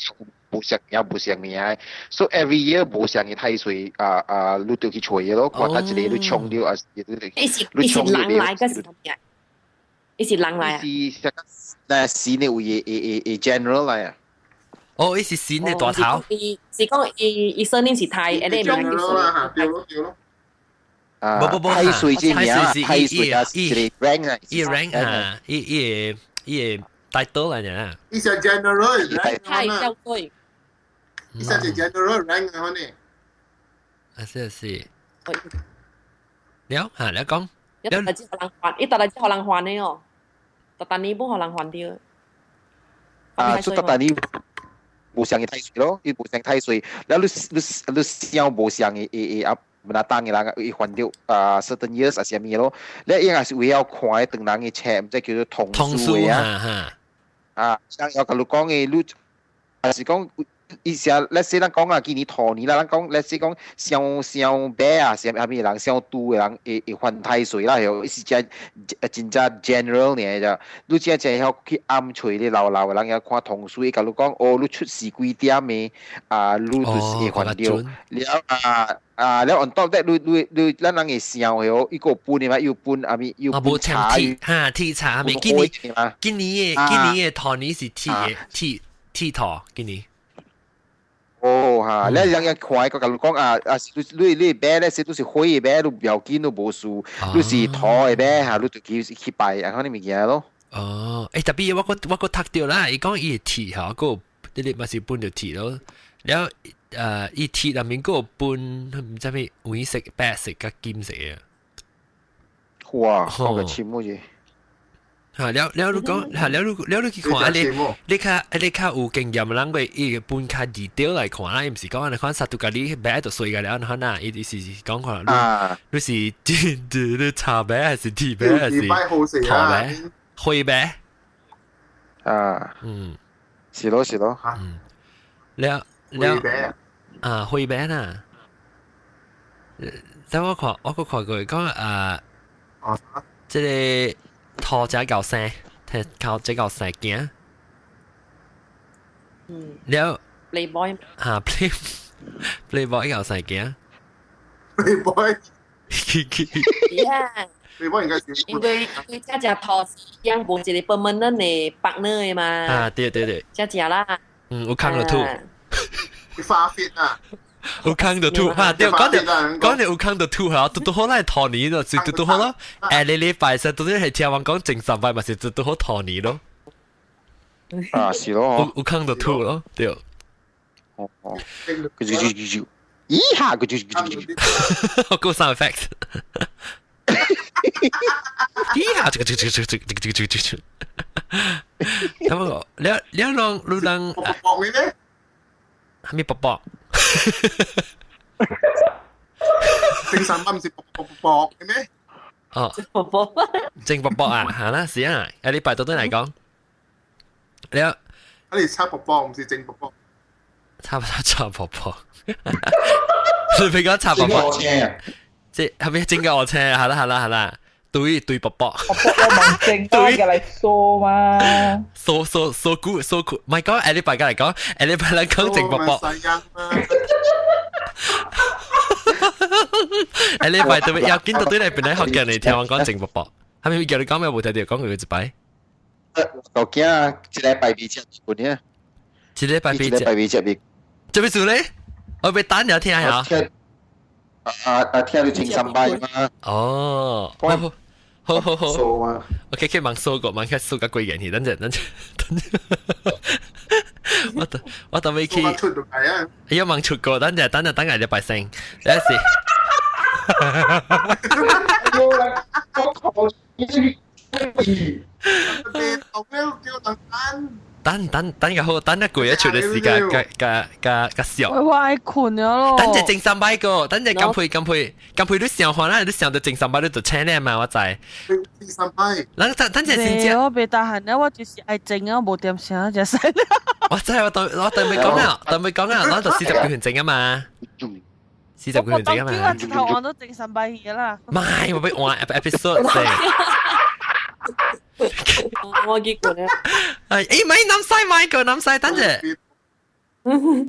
無相名無相名的，所以 every year 無相的太歲啊啊，你就去揣咯，看他一個你衝了啊，伊是伊是人來個是啥物？伊是人來啊？是那新的位的的 general 來啊。哦，伊是新的大頭。伊是講伊伊設定是太，一個名叫做。對咯對咯。啊，無無無，太歲這名，太歲啊，一個 rank 啊，伊 rank 啊，伊伊個伊個 title 來爾。伊是 general 太叫對。伊是 general rank 啊，呢。啊是是。了嚇，你講。一逐日只予人還，伊逐日只予人還的哦，逐逐年不予人還掉。啊，做逐逐年。無相的太歲咯，伊無相太歲，了你你你想無相的的啊，若當的人伊還著啊 certain years 啊啥物咯，你應該是為了看的唐人的冊，毋知叫做通書的啊，啊，像我共你講的，你還是講伊是，let's say 咱講啊，今年兔年啦，咱講 let's say 講傷傷白啊，啥物人傷拄的人會會犯太歲啦，伊是真真正 general 爾咋，你真正曉去暗揣咧老老的人，曉看通書，伊共你講，哦，你出世幾點的，啊，你就是會犯著。了啊啊，了 on top that，你你你咱人會想哦，伊閣有分的嘛，又分啊物，又分茶，哈，鐵茶咪，今年今年的今年的兔年是鐵的鐵鐵兔，今年。哦哈，你人人看個共你講啊啊，你你馬咧是都是火的馬，你不要緊，你無事，你是土的馬哈，你就去去拜啊，款的物件咯。哦，欸，特別我閣我閣讀著啦，伊講伊會鐵吼，閣你你嘛是分著鐵咯，了伊鐵內面閣有分毋知咩黃色、白色佮金色的。哇，好個深好似。嚇了了你講，嚇了你了你去看啊你你較你較有經驗的人會伊分較 detail 來看啦，伊毋是講按呢款殺到共你馬就衰個了，按呢款啊，伊是講看你你是你茶馬還是鐵馬還是土馬、灰馬？啊，嗯，是咯是咯，嗯，了了啊，灰馬啦，等我看，我閣看過講啊，這个兔仔夠生，靠這夠生囝。嗯。了。 Playboy。嚇，play Playboy 夠生囝。 Playboy。 Yeah。 Playboy 應該是。因為因為這隻兔是養無一個 permanent 的 partner 的嘛。啊，對對對。這隻啦。嗯，有空就吐。你發 fit 啊！有空就吐哈，對，講到講到有空就吐嚇，拄拄好來兔年咯，就拄拄好咯。下個禮拜實拄拄係聽人講正三拜，嘛是拄拄好兔年咯。啊，是咯，有空就吐咯，對。哦哦，咦下佢就個 sound effect。咦下，這個這個這個這個這個這個這個。咁我，你你啷你啷？卜卜嘅咩？係咪卜卜？正三班唔是卜卜卜卜嘅咩？哦，卜卜，正卜卜啊，係啦，是啊，下禮拜到底嚟講，你啊，你差卜卜唔是正卜卜，差不多差卜卜，你別講差卜卜，即係咪正個我車？係啦係啦係啦。對對卜卜，卜卜我問正對嘅嚟數嘛，數數數股數股，唔係講下禮拜嚟講，下禮拜嚟講正卜卜。下禮拜對要見到對嚟邊嚟學嘅你聽我講正卜卜，係咪叫你講咩冇睇到講佢一擺？我驚啊！一禮拜未食半年，一禮拜未食，一禮拜未食未，做咩事咧？我俾單又聽下。啊啊！聽你正三拜嘛。哦。好好好。OK，去問數個，問佢數個幾人去，等陣等陣等陣。我等我等未去。哎呀，問出過，等陣等陣等下禮拜先，等陣。等等等個好，等一個月出嘅時間，加加加加少。我愛困咗咯。等陣正三擺個，等陣金配金配金配，你上看啦，你上到正三擺你就請你嘛，我知。正三擺。等等陣先知。我袂得閒咧，我就是愛靜啊，無點聲就使。我知，我對我對未講啊，對未講啊，咱就49分鐘啊嘛。49分鐘啊嘛。我一頭按都正三擺去啦。唔係，我要換 episode 先。我結果咧，誒，唔係諗晒咪個諗晒，等陣。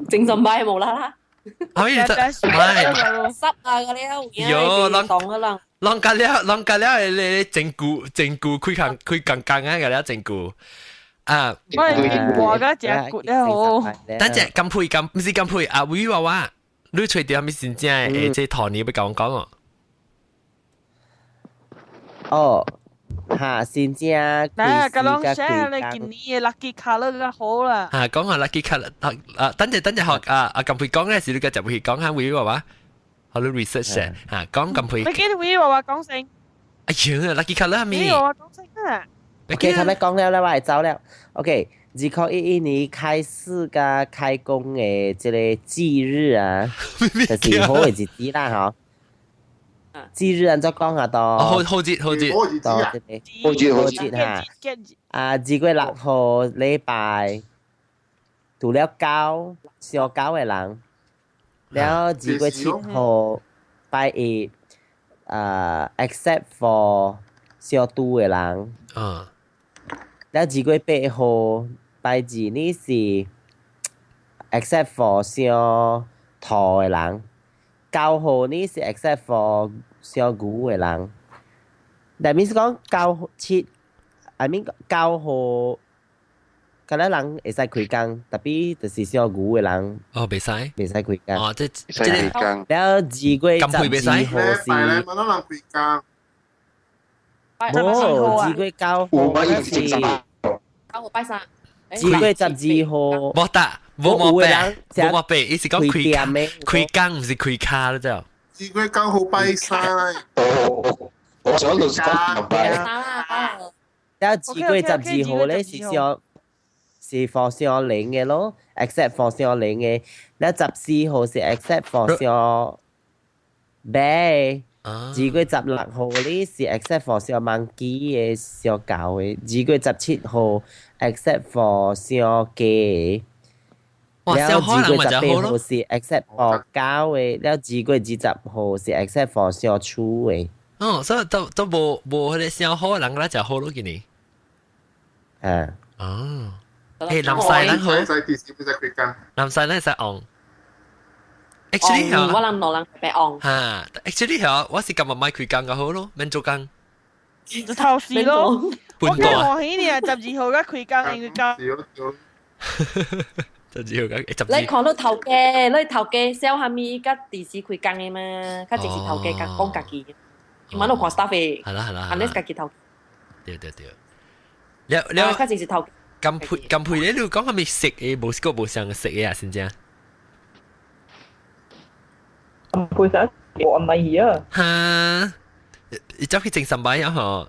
精神擺無啦啦。可以得，唔係濕啊嗰啲，喲，啷講噶啦。啷隔了，啷隔了，你整固整固開工開工工啊，個了整固啊。喂，我個只骨咧好。等陣金配金，唔是金配啊，威娃娃，你吹掉係咪先正？誒，這托尼要講講哦。哦。嚇，先正。嗱，咁攏寫你今年嘅 lucky colour 較好啦。嚇，講下 lucky colour 啊，等陣等陣學啊啊，金佩講咧時，你個就會講下會話話，好你 research 嚇，講金佩。你記得會話話講先。哎呀，lucky colour 係咪？會話話講先啊。 OK，他們講了啦，我會走了。OK，2011年開始甲開工的這個忌日啊，就是好的日子啦，嗬。忌日按怎講啊？都好好節好節好節好節嚇。啊，2月6號禮拜，除了狗小狗的人，了2月7號拜一，啊，except for 小豬的人。嗯。了2月8號拜二呢是 except for 小兔的人。9號呢是 except for 小牛的人，但係意思講9、7，I mean 9號，敢若人會使開工，特別就是小牛的人。哦，袂使，袂使開工。哦，這這個。了2月12號是。無，2月9號是。9號拜三。2月12號。無得。無毛病，無毛病，伊是講開開工，唔是開卡了就。2月9號拜三。哦，我想到是講拜三啦。了2月12號咧是小是放小靈嘅咯，except 放小靈嘅。了14號是 except 放小白。2月16號咧是 except for 小 monkey 嘅小狗嘅。2月17號 except for 小雞。了2月18號是 except for 狗嘅，了2月20號是 except for 小豬嘅。哦，所以都都無無彼個小好人來食好咯，今年。啊。哦。誒，南西人好。南西人使昂。Actually 我諗落人白昂。嚇，actually 嚇，我是今日買開工就好咯，免做工。就頭事咯。我幾歡喜呢，12號才開工，因為工。12號講12。你看到頭家，你頭家笑下面，佮電視開工的嘛，較淨是頭家佮講家己，伊嘛都看 staff 的。係啦係啦。 unless 家己頭。對對對。了了。較淨是頭。咁配咁配咧，你講係咪食嘅？無個無相食嘅啊，先正。咁配上我唔係啊。哈！你走去整三擺啊？嗬。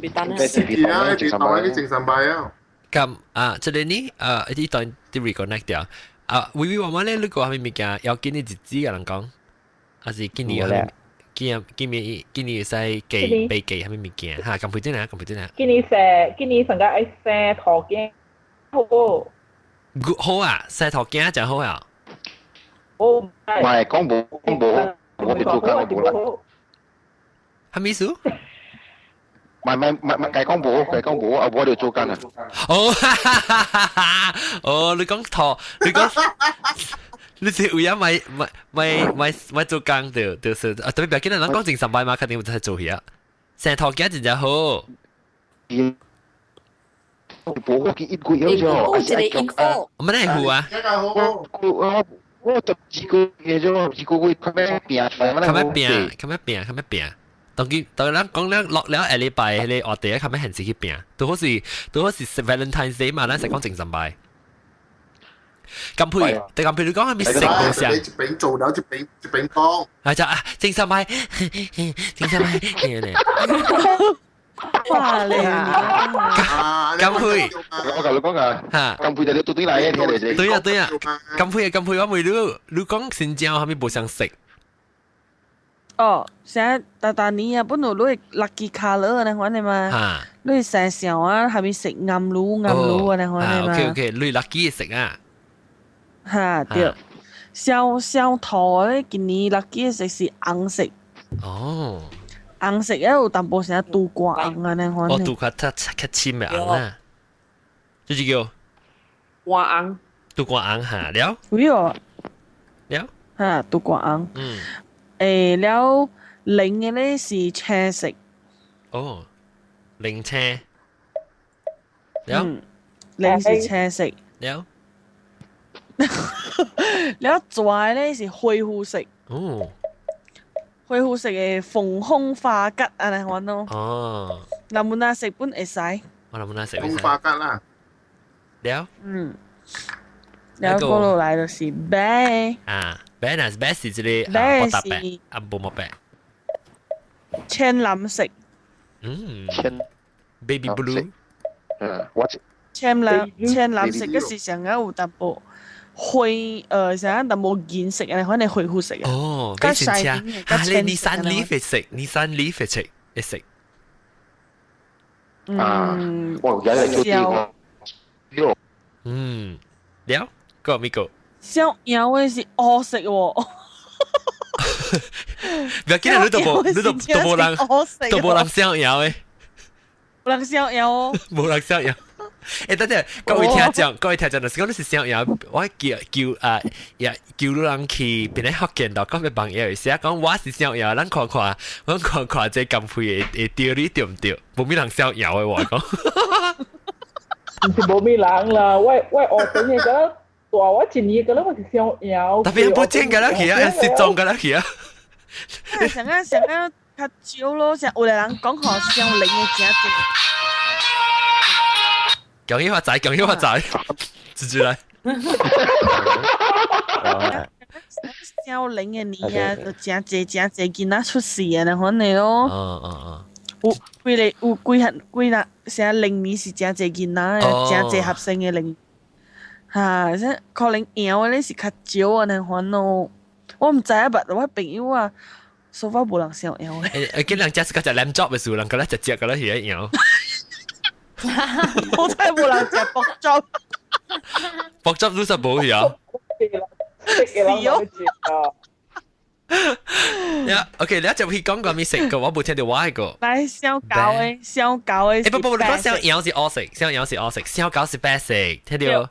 別單啊！係啊，你別當你整三擺啊。咁啊，這個呢，啊，一段啲 reconnect 掉。啊，微微話話咧，你個係咪物件要今年日子嘅人講，還是今年係今今年今年會使記備記係咪物件？嚇，咁配啲啊，咁配啲啊。今年生，今年上個愛生頭鏡好。好啊，生頭鏡就好啊。哦，唔係講無講無，我哋做緊我無啦。係咩意思？唔係唔係唔係，計講無，計講無，啊我哋做緊啊。哦，哦，你講錯，你講，你是有影咪咪咪咪咪做工對，就是啊，特別別見人講正上班嘛，肯定會真係做嘢啊。成套鏡真正好。無我見一個月咗，一個 info。乜你好啊？我我就2個月咗，2個月較咩變出來？較咩變？較咩變？較咩變？當佢當咱講了落了下禮拜，迄個話題較咩現時去變，拄好是 Valentine's Day 嘛，咱是講精神拜。咁配，但咁配你講係咪食無相？一邊做了一邊一邊講。係就啊，精神拜，精神拜，呢？哇你啊！咁配，我同你講啊，咁配就你到底嚟嘅，聽嚟先。對啊對啊，咁配啊咁配，我問你，你講新疆係咪無相食？哦，成大大年啊，本來你會 lucky color 呢款的嘛，你會生小啊，係咪食暗滷暗滷啊呢款的嘛？OK OK，你 lucky 食啊？哈對，小小桃咧，今年 lucky 食是紅色。哦。紅色有淡薄啥杜瓜紅啊呢款。哦，杜瓜較較深的紅啊，這是叫瓜紅。杜瓜紅哈了。有哦。了。哈，杜瓜紅。嗯。誒，了零嘅咧是青色。哦，零青。了。零是青色。了。了拽咧是灰灰色。哦。恢復色嘅鳳凰花桔按呢款咯。哦。南門仔食本會使。我南門仔食。鳳花桔啦。了。嗯。了過落來就是白。啊，白若是白是這個啊，無特白，啊無毛白。淺藍色。嗯。淺。 Baby blue。嗯，我。淺藍色嗰是上個有淡薄。灰啥淡薄銀色啊，反正灰灰色啊。哦，較細啊，你 Nissan Leaf 會食，Nissan Leaf 會食，會食。啊，我而家嚟做啲個。嗯，了，個咪個。小妖的是烏色喎。不要緊，你都無，你都都無人，都無人小妖的。無人小妖哦。無人小妖。欸，等陣，各位聽眾，各位聽眾，就是講你是想要，我叫叫啊，也叫你人去邊個福建度，講個朋友寫講我是想要，咱看看，咱看看這咁配會對你對毋對？無咩人想要的話講。毋是無咩人啦，我學等嘅覺得大我一年覺得我是想要。特別不見個啦去啊，失蹤個啦去啊。上個上個較少咯，像有個人講吼，上靈的真濟。恭喜發財，恭喜發財，直接來。少年的年啊，就真濟真濟囡仔出世啊，那款的咯。哦哦哦。有幾個有幾項幾若，啥零年是真濟囡仔，真濟學生的零。哈，這可能贏的咧是較少啊，那款咯。我毋知啊，捌我朋友啊，說法無人想贏的。欸，見人食是較食 lamb chop 的時候，人覺得食食覺得是會贏。好彩無人食 pork chop， pork chop 都實無去啊。是哦。呀，OK，你一就去講個咩食個，我冇聽到我個。來小狗的，小狗的。欸不不，你講小羊是烏色，小羊是烏色，小狗是白色，聽到？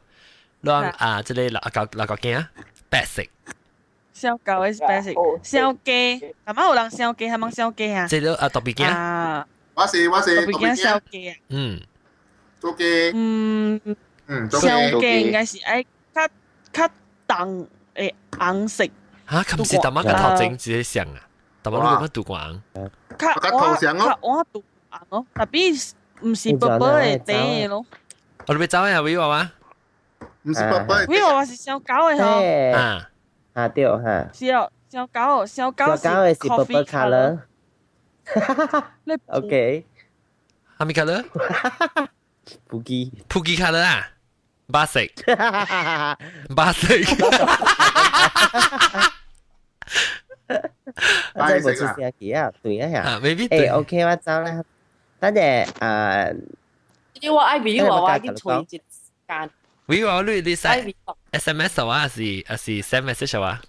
咱啊，這個六狗六狗囝白色。小狗的是白色，小雞，阿媽有人小雞，係咪小雞啊？這個啊，特別囝。啊。我是特別囝小雞啊。嗯。做雞。嗯。嗯，上嘅應該是愛較較重的紅色。嚇，琴時大媽個頭整自己上啊，大媽你講乜杜黃？較我較我杜紅咯，特別唔是薄薄的底咯。我哋走啊，威娃娃。唔是薄薄。威娃娃是小狗的吼。啊。啊對嚇。是哦，小狗，小狗是薄薄 color。OK。係咪 color？普基。普基 color 啊？白色。白色。我真係冇出聲去啊，對啊嚇。maybe 誒 OK，我走啦。等陣啊，因為我愛比我我去吹一間。喂，我你 send SMS 啊，還是還是 send message 啊？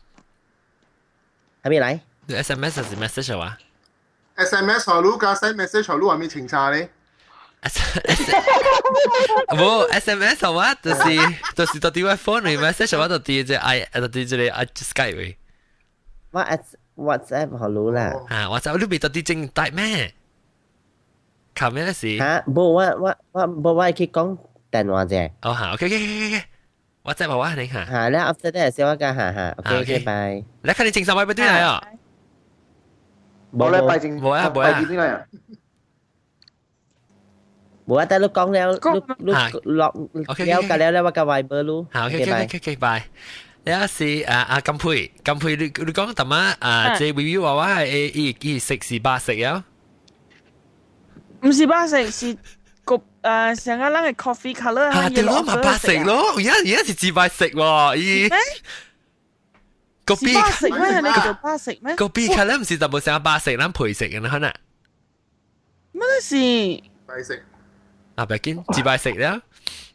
係咪嚟？你 SMS 還是 message 啊？SMS 好路加 send message 好路係咪清查咧？無 SMS 好啊，就是到底我 phone 裏 message 我到底只 i 到底這個 i Skype 喂。我 WhatsApp 好路啦。啊，WhatsApp 你未到底正帶咩？靠咩事？嚇，無我無我去講電話啫。哦，好，OK OK OK OK，WhatsApp 好啊，你嚇。嚇，你 after that 先我講嚇嚇，OK OK bye。你看你正上位不對嚟啊？冇咧，拜正冇啊，冇啊。冇啊，但你講了，你你落了解了，我個 Viber 咯。好，OK OK OK OK bye。有是啊啊金佩，金佩你你講淡仔啊，這微微娃娃誒伊伊食是白色啊？唔是白色，是個誒成個人嘅 coffee color 啊，對咯，嘛白色咯，而家是自白色喎，伊個 B 白色咩？你叫白色咩？個 B color 唔是就冇成個白色，咱配色嘅啦，可能。乜事？白色。啊，別緊，自白色啦。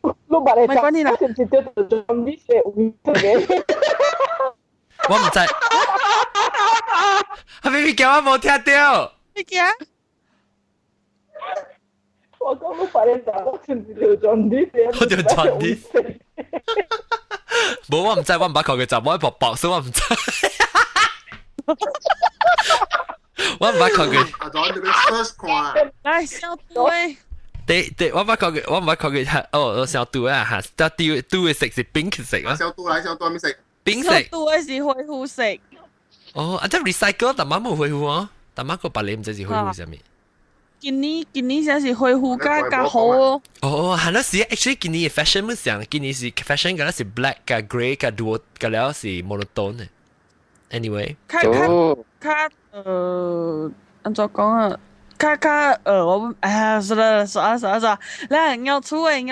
你捌會講，我是唔是叫做裝啲寫有嘅？我唔知。阿咪咪叫我冇聽到。你叫？我講你捌會講，我是唔是叫裝啲寫？我叫裝啲。冇，我唔知，我唔捌看過集，我薄薄，所以我唔知。我唔捌看過。阿莊，你 search 看。來，小對。對對，我捌看過，我唔捌看過，哦，小杜啊嚇，但杜杜嘅色是冰色啊。小杜來，小杜咩色？冰色。小杜嘅是灰灰色。哦，啊，這 recycle 大媽冇恢復哦，大媽個白臉唔知是恢復啥物。今年先是恢復加加好哦。哦，係啦，是 actually 今年 fashion 乜上，今年是 fashion 嗰是 black 加 grey 加 duo 加了是 monotone 嘅。Anyway，較較較按怎講啊？較較我哎呀，算了算了算了算了，來鳥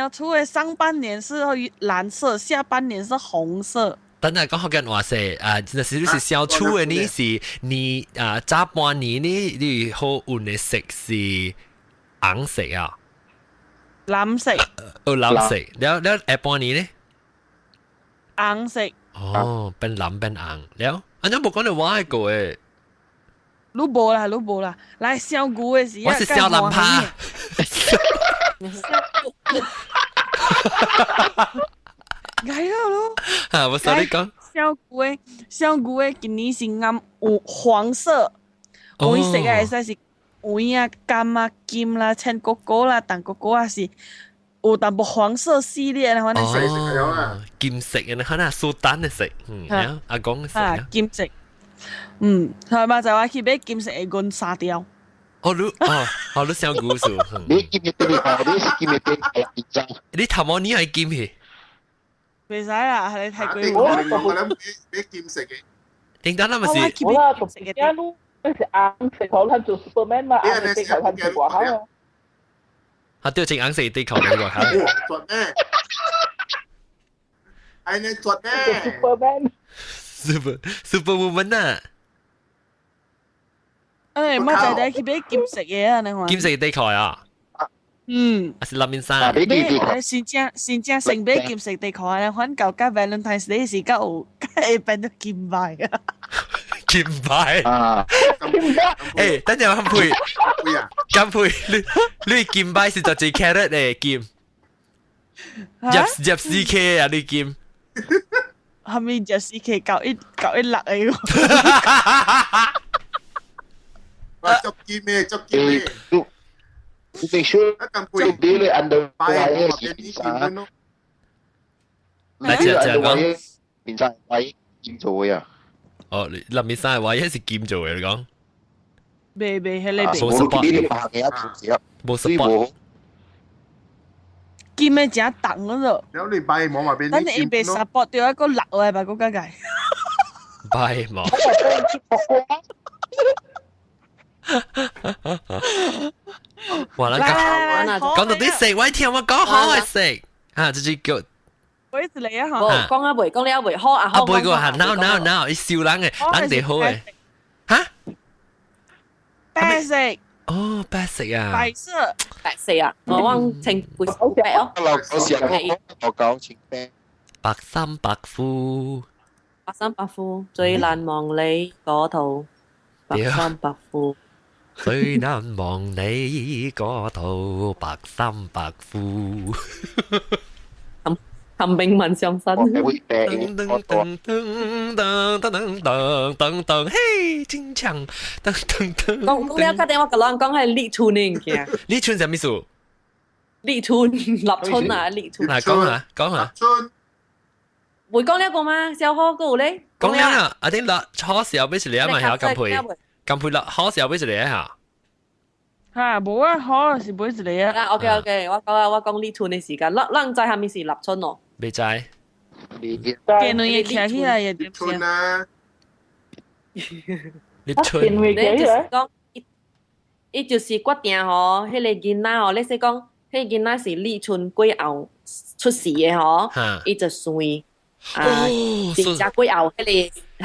厝的上半年是藍色，下半年是紅色。等下講福建話說啊，若是你是小厝的，你是你啊早半年呢，你好運的色是紅色啊，藍色。哦，藍色，了了下半年呢？紅色。哦，變藍變紅了，啊，你無講到我那個誒。你無啦，你無啦，來小牛的時，我是小藍趴。來了咯！啊，我sorry 講。小牛的，小牛的今年是暗有黃色，黃色的會使是黃啊、金啊、金啦、青果果啦、淡果果啊是有淡薄黃色系列的，反正是。金色的，可能蘇丹的色，嗯，阿公的色。啊，金色。嗯，係嘛？就話去買金色的銀沙雕。哦，你哦，哦，你小故事。你金的對你是金的對，你頭毛你係金去？袂使啦，係你太貴。我我諗買金色嘅。點解那麼是？我啦，特別驚你是紅色頭，咱做 Superman 嘛，紅色頭咱做外口啊。啊，對，穿紅色底褲做外口。做咩？係你做咩？Superman。 Superwoman 啊！哎，我就帶去買金色嘅啊，你看。金色底褲啊？嗯。還是藍面衫？買新正新正先買金色底褲啊，反到甲 Valentine's Day 時，才有才會變做金牌啊。金牌啊！欸，等陣金佩，金佩，你金牌是十一 carat 的金，入 4K 啊，你金。係咪入 4K 916的？哇！執金咩？執金咩？你必須金佩，你 underwire 是啥？來只只講，面衫位金做嘅啊。哦，立面衫話一是金做嘅，你講。未未係你冇 support，冇 support。金嘅真重嗰度。有你擺網嘛，俾等你被 support 掉一個落嘅吧，嗰間界。擺網。哇！咱講講到啲食，我聽我講好嘅食啊，這是叫。我一直嚟啊！嚇，講啊未，講了未好啊好。啊未個嚇，no no no，伊笑人嘅，人哋好嘅。嚇？白色。哦，白色啊。白色。白色啊！我講清白哦。我講清白。白衫白褲。白衫白褲最難忘你嗰套。白衫白褲。最難忘你嗰套白衫白褲。譚詠麟上身。噔噔噔噔噔噔噔噔噔，嘿，真強！噔噔噔。講講了，確定我甲人講係立春嘅物件。立春啥物事？立春，立春啊，立春。嚟講下，講下。春。會講了個嗎？小可閣有咧？講了啊！阿頂落初時候俾是你啊嘛，曉金配，金配落好時候俾是你啊。嚇，無啊，好是買一個啊。啊，OK OK，我講啊，我講立春嘅時間，咱咱知啥物是立春哦？未知。見兩個徛起來會點春啊！立春。你就是講，伊就是決定吼，彼個囡仔吼，你說講，彼個囡仔是立春過後出世的吼，伊就算啊，真正過後彼個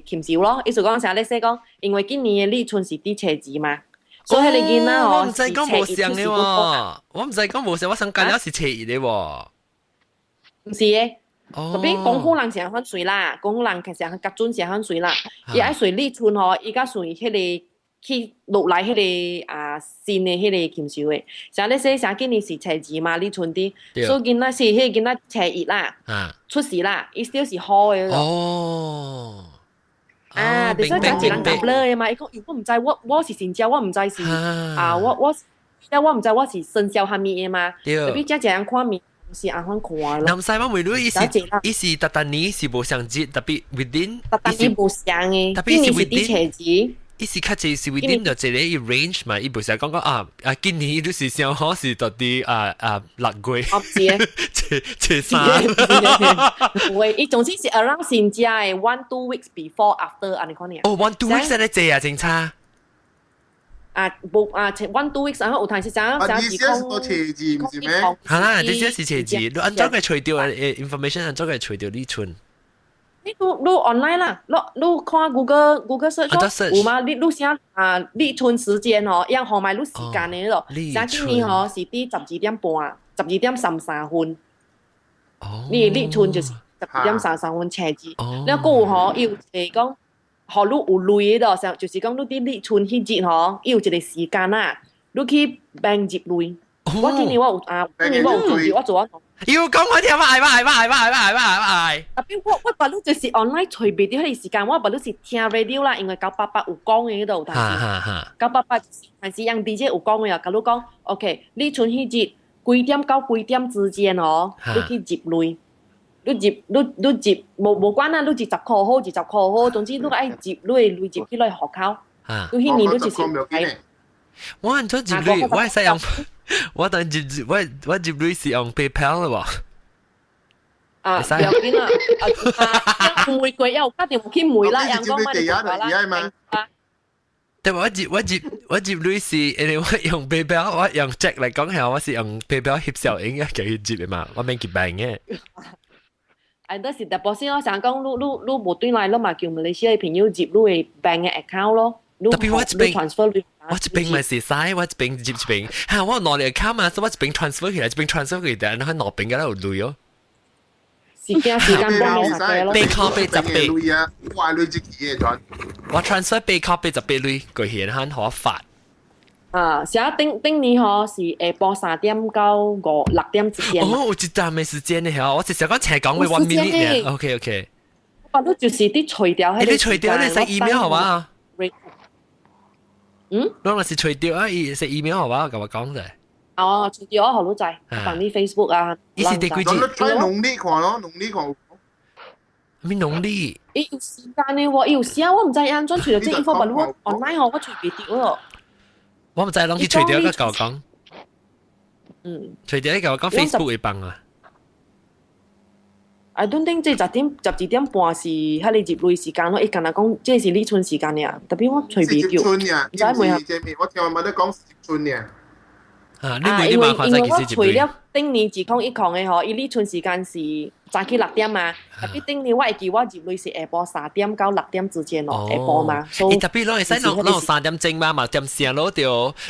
禽獸咯。意思講啥？你說講，因為今年的立春是佇初二嘛。所以彼個囡仔吼，我毋知講無相的喎，我毋知講無相，我想講了是初一的喎。毋是的，特別廣府人成番算啦，廣府人其實較準成番算啦。伊愛算立春吼，伊較算彼個去落來彼個啊新的彼個禽獸的。像你說，像今年是初二嘛，立春佇，所以囡仔是彼個囡仔初一啦，出世啦，伊就是好的。哦。啊，就是講一人夾落的嘛，伊講，我毋知，我是神鳥，我毋知是啊，我毋知我是生肖蝦米的嘛。特別這人看面是按款看咯。南西我問你，伊是逐逐年是無相節，特別 within，逐逐年無相的，特別是 within 初二。伊是較濟是 within 就一個 range 嘛，伊無是講講啊啊，今年就是上好是到底啊啊6月，初三。唔會，伊總之是 around 新家的 one two weeks before after 按呢款爾。哦，one two weeks 咧濟啊，真差。啊，無啊，one two weeks 啊，有陣時啥啥時空。呢些是初二，唔是咩？係啦，這些是初二，你按怎個揣著 information，按怎個揣著立春？你你 online 啦，你你看 Google search 有嗎？你你寫啊立春時間哦，樣號碼你時間的咯。像今年吼是佇12點半，12點33分。哦。你立春就是12點33分初二。了閣有吼，伊有一個講，予你有鐳的咯，像就是講你佇立春彼日吼，伊有一個時間啊，你去 bank 入鐳。我今年我有啊，今年我有做，我做啊。要講我聽，愛愛愛愛愛愛愛愛。特別我捌你就是 online 隨便啲彼個時間，我捌你是聽 radio 啦，因為988有講的彼度，但是988還是讓 DJ 有講的啊，佮你講，OK，立春彼日幾點到幾點之間哦，你去入鐳，你入你你入無無管啊，你入10箍好，20箍好，總之你愛入你的鐳入去你戶口，你彼年你就是愛。我按怎入鐳，我會使用。我等入我我入鐳是用 PayPal 啦喎。啊，不要緊啦，啊，每個月有打電話去問啦，人講嘛，你啦。但我入鐳是，因為我用 PayPal，我用 check 嚟講係，我是用 PayPal 翕小影嘅，叫佢入的嘛，我免去辦嘅。哎，但是特別是我想講，你你你無轉來，你嘛叫馬來西亞朋友入你的 bank 的 account 咯。特別我這邊，我這邊咪是使，我這邊入這邊，嚇我攞嚟 account 嘛，所以我這邊 transfer 起來，這邊 transfer 起來，然後攞邊嘅喺度鐳哦。時間時間幫你咯。8塊88。啊，我鐳這幾個我 transfer 8塊88鐳過去，然後我發。啊，寫頂頂年吼是下晡3點到5、6點之間。哦，有一站的時間的嚇，我是想講請講話 one minute 呢。OK OK。我都就是啲除掉，你除掉你寫 email 好嘛？嗯？我若是除掉啊，伊寫 email 好嘛？共我講者。啊，哦，隨住我學到仔，放啲 Facebook 啊。伊是第幾節？你睇農曆看咯，農曆看。咩農曆？伊有時間呢喎，伊有時啊，我毋知按怎隨到這 info，但我 online 我隨袂著咯。我毋知攏去隨著個舊講。隨著個舊講 Facebook 會放啊。 I don't think 這10點12點半是彼個入鐳時間咯，伊敢若講這是立春時間爾，特別我隨袂著。春爾，唔知每下。我聽我媽咧講是春爾。啊，你每你嘛看因為我隨了頂年2010的吼，伊立春時間是早起6點嘛，特別頂年我會記我入鐳是下晡3點到6點之間咯，下晡嘛。伊特別攏會使攏攏3點鐘嘛，嘛點聲咯對。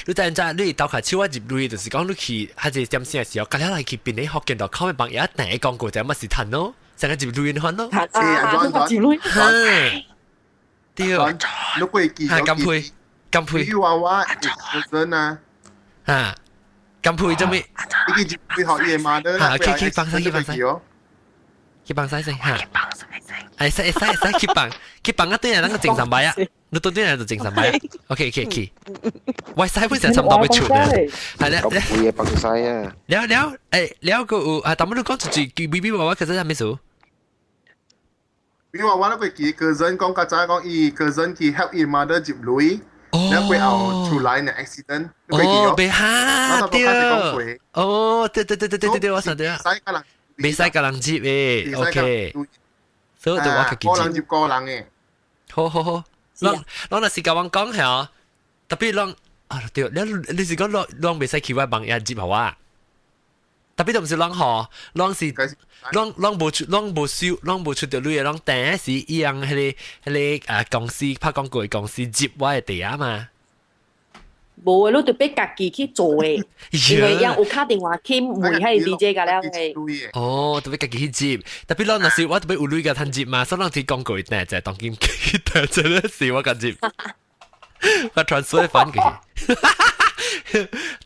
你知唔知？你鬥開手我入鐳，就是講你去，還是點聲的時候，隔了來去邊個福建度口面幫伊一訂廣告就乜是趁咯，成個入鐳款咯。啊，入鐳。對。你過記嚇，金配金配。你話我真啊。嚇。咁配做咩？你記住配學夜晚的。嚇，去去放晒，去放晒。去放晒先嚇。哎，使使使去放，去放啊！對啊，咱個精神牌啊，你對對啊就精神牌啊。OK OK OK。喂，使本成差唔多要出啦。係咧，咁配嘢放晒啊！了了，誒，了個有啊，但係你講出去，B B 娃娃其實係咩事？ B B 娃娃那個記個人講較早講，伊個人去 help 伊媽的入鐳。然後過後出來呢 accident，哦，別哈對，哦，對對對對對對對，我想對啊，袂使共人接的，OK，所以就我家己個人接個人的，好好好，攏攏若是共阮講嚇，特別攏啊對，你你是講攏攏袂使去我幫伊接予我，特別都毋是攏吼，攏是攏攏無出，攏無收，攏無出著鐳的，攏第一是伊人彼個彼個啊公司拍廣告的公司接我的地啊嘛。無的，你著欲家己去做的，因為人有敲電話去問彼個 DJ 甲了的。哦，著欲家己去接，特別攏若是我特別有鐳共趁接嘛，所以攏是廣告訂就當今去訂，真的是我共接，我 transfer 翻過去。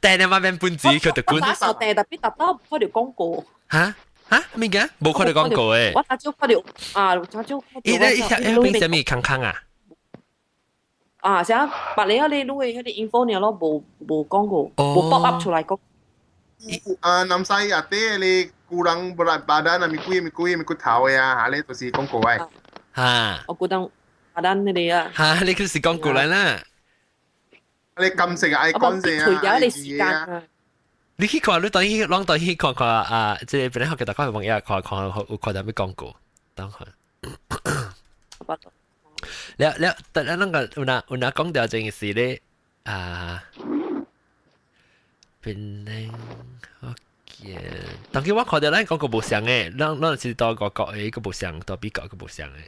訂你媽免本錢，佢就滾。我打手訂，特別達到看著廣告。嚇嚇咩嘅？無看著廣告誒。我打少看著啊，打少。伊咧伊伊變啥物空空啊？啊，啥？別你啊，你攞嘅彼個 info 爾咯，無無廣告，無 pop up 出來講。啊，南西啊，啲你 kurang berat badan 啊，咪貴咪貴咪骨頭嘅啊，嚇你就是廣告誒。嚇！我覺得 badan 你哋啊。嚇！你就是廣告嚟啦。你禁食啊，愛乾淨啊，除咗你時間啊。你去看，你當去，攏當去看看啊！這個本來學嘅大家朋友看看有看到咩廣告，等看。了了，但係那個有哪有哪講到這件事咧啊？檳榔福建，當佢我看到咱廣告無相嘅，咱咱是到外國的一個無相，到美國一個無相的。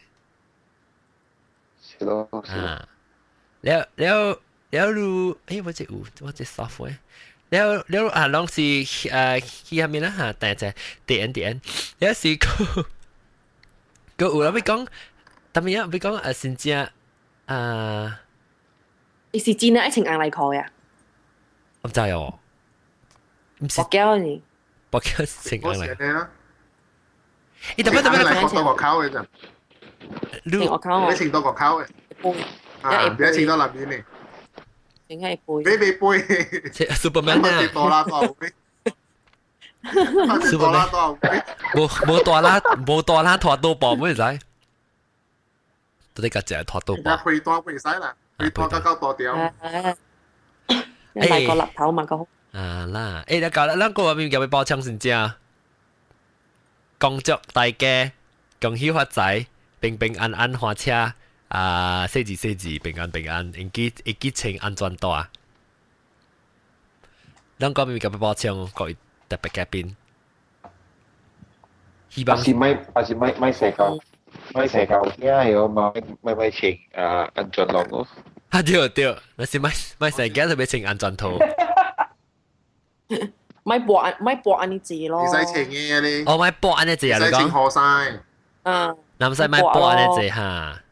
是咯，是咯。啊，了了了，你，欸，我這有我這 software。了了啊，攏是啊去下面啦嚇，但係點點，了是個個有人欲講，啥物啊？欲講啊，真正啊，伊是真愛穿紅內褲呀？我毋知哦，毋是博繳呢？博繳穿紅內褲。伊特別特別來多個口嘅咋？你我口你穿多個口嘅，啊，別穿到那邊呢。應該會背背背，Superman 啊，大啦大背， Superman，無無大啦，無大啦，拖刀布咩使？到底家只拖刀布？配大袂使啦，配大較較大條。買個立頭嘛個好。啊啦，欸，你搞啦，咱個面叫欲包槍先正，恭祝大家恭喜發財，平平安安駕車。啊，細字細字，平安平安，會記會記穿安全帶。咱講面夾包槍，各位特別嘉賓，希望是咪，還是咪咪社交，咪社交，因為我咪咪咪穿啊安全籠咯。啊對對，那是咪咪社交特別穿安全套。咪播咪播按呢字咯。唔使穿嘅你。哦，咪播按呢字啊，你講。唔使穿學生。啊。男使咪播按呢字哈。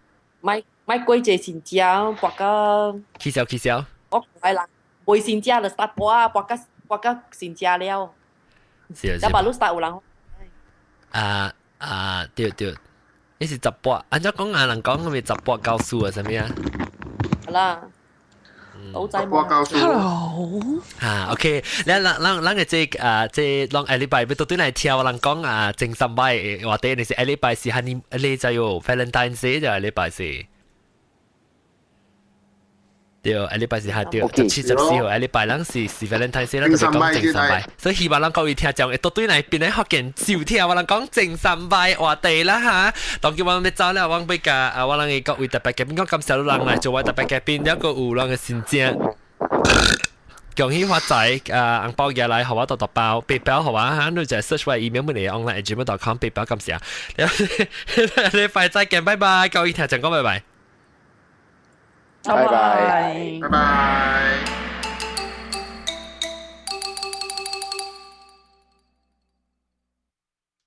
咪咪過節先食，博個。起笑起笑。我係啦，未先食就 start 博啊，博個博個先食了。是啊。一百六 start 有人。啊啊對對，你是十八，按怎講啊？人講咪十八教書啊，啥物啊？好啦。倒仔冇。 Hello。啊，OK，你咱咱咱嘅這啊，這攏下禮拜欲倒轉來聽我人講啊，前三擺嘅話題，你是下禮拜是哈你你就有 Valentine's Day 就下禮拜是。對，下禮拜是哈對，17、14號下禮拜咱是是 Valentine's Day，咱就講前三擺，所以希望咱各位聽眾會倒轉來邊咧福建就聽我人講前三擺話題啦嚇。當叫我欲走了，我欲共啊，我人嘅各位特別嘉賓講感謝人來做我特別嘉賓，一個有人嘅先正。恭喜發財！啊，紅包寄來，予我大大包，白包予我嚇，你就 search 我 email 問你 online@gmail.com 白包感謝。禮拜再見，拜拜，各位聽眾講拜拜。拜拜，拜拜。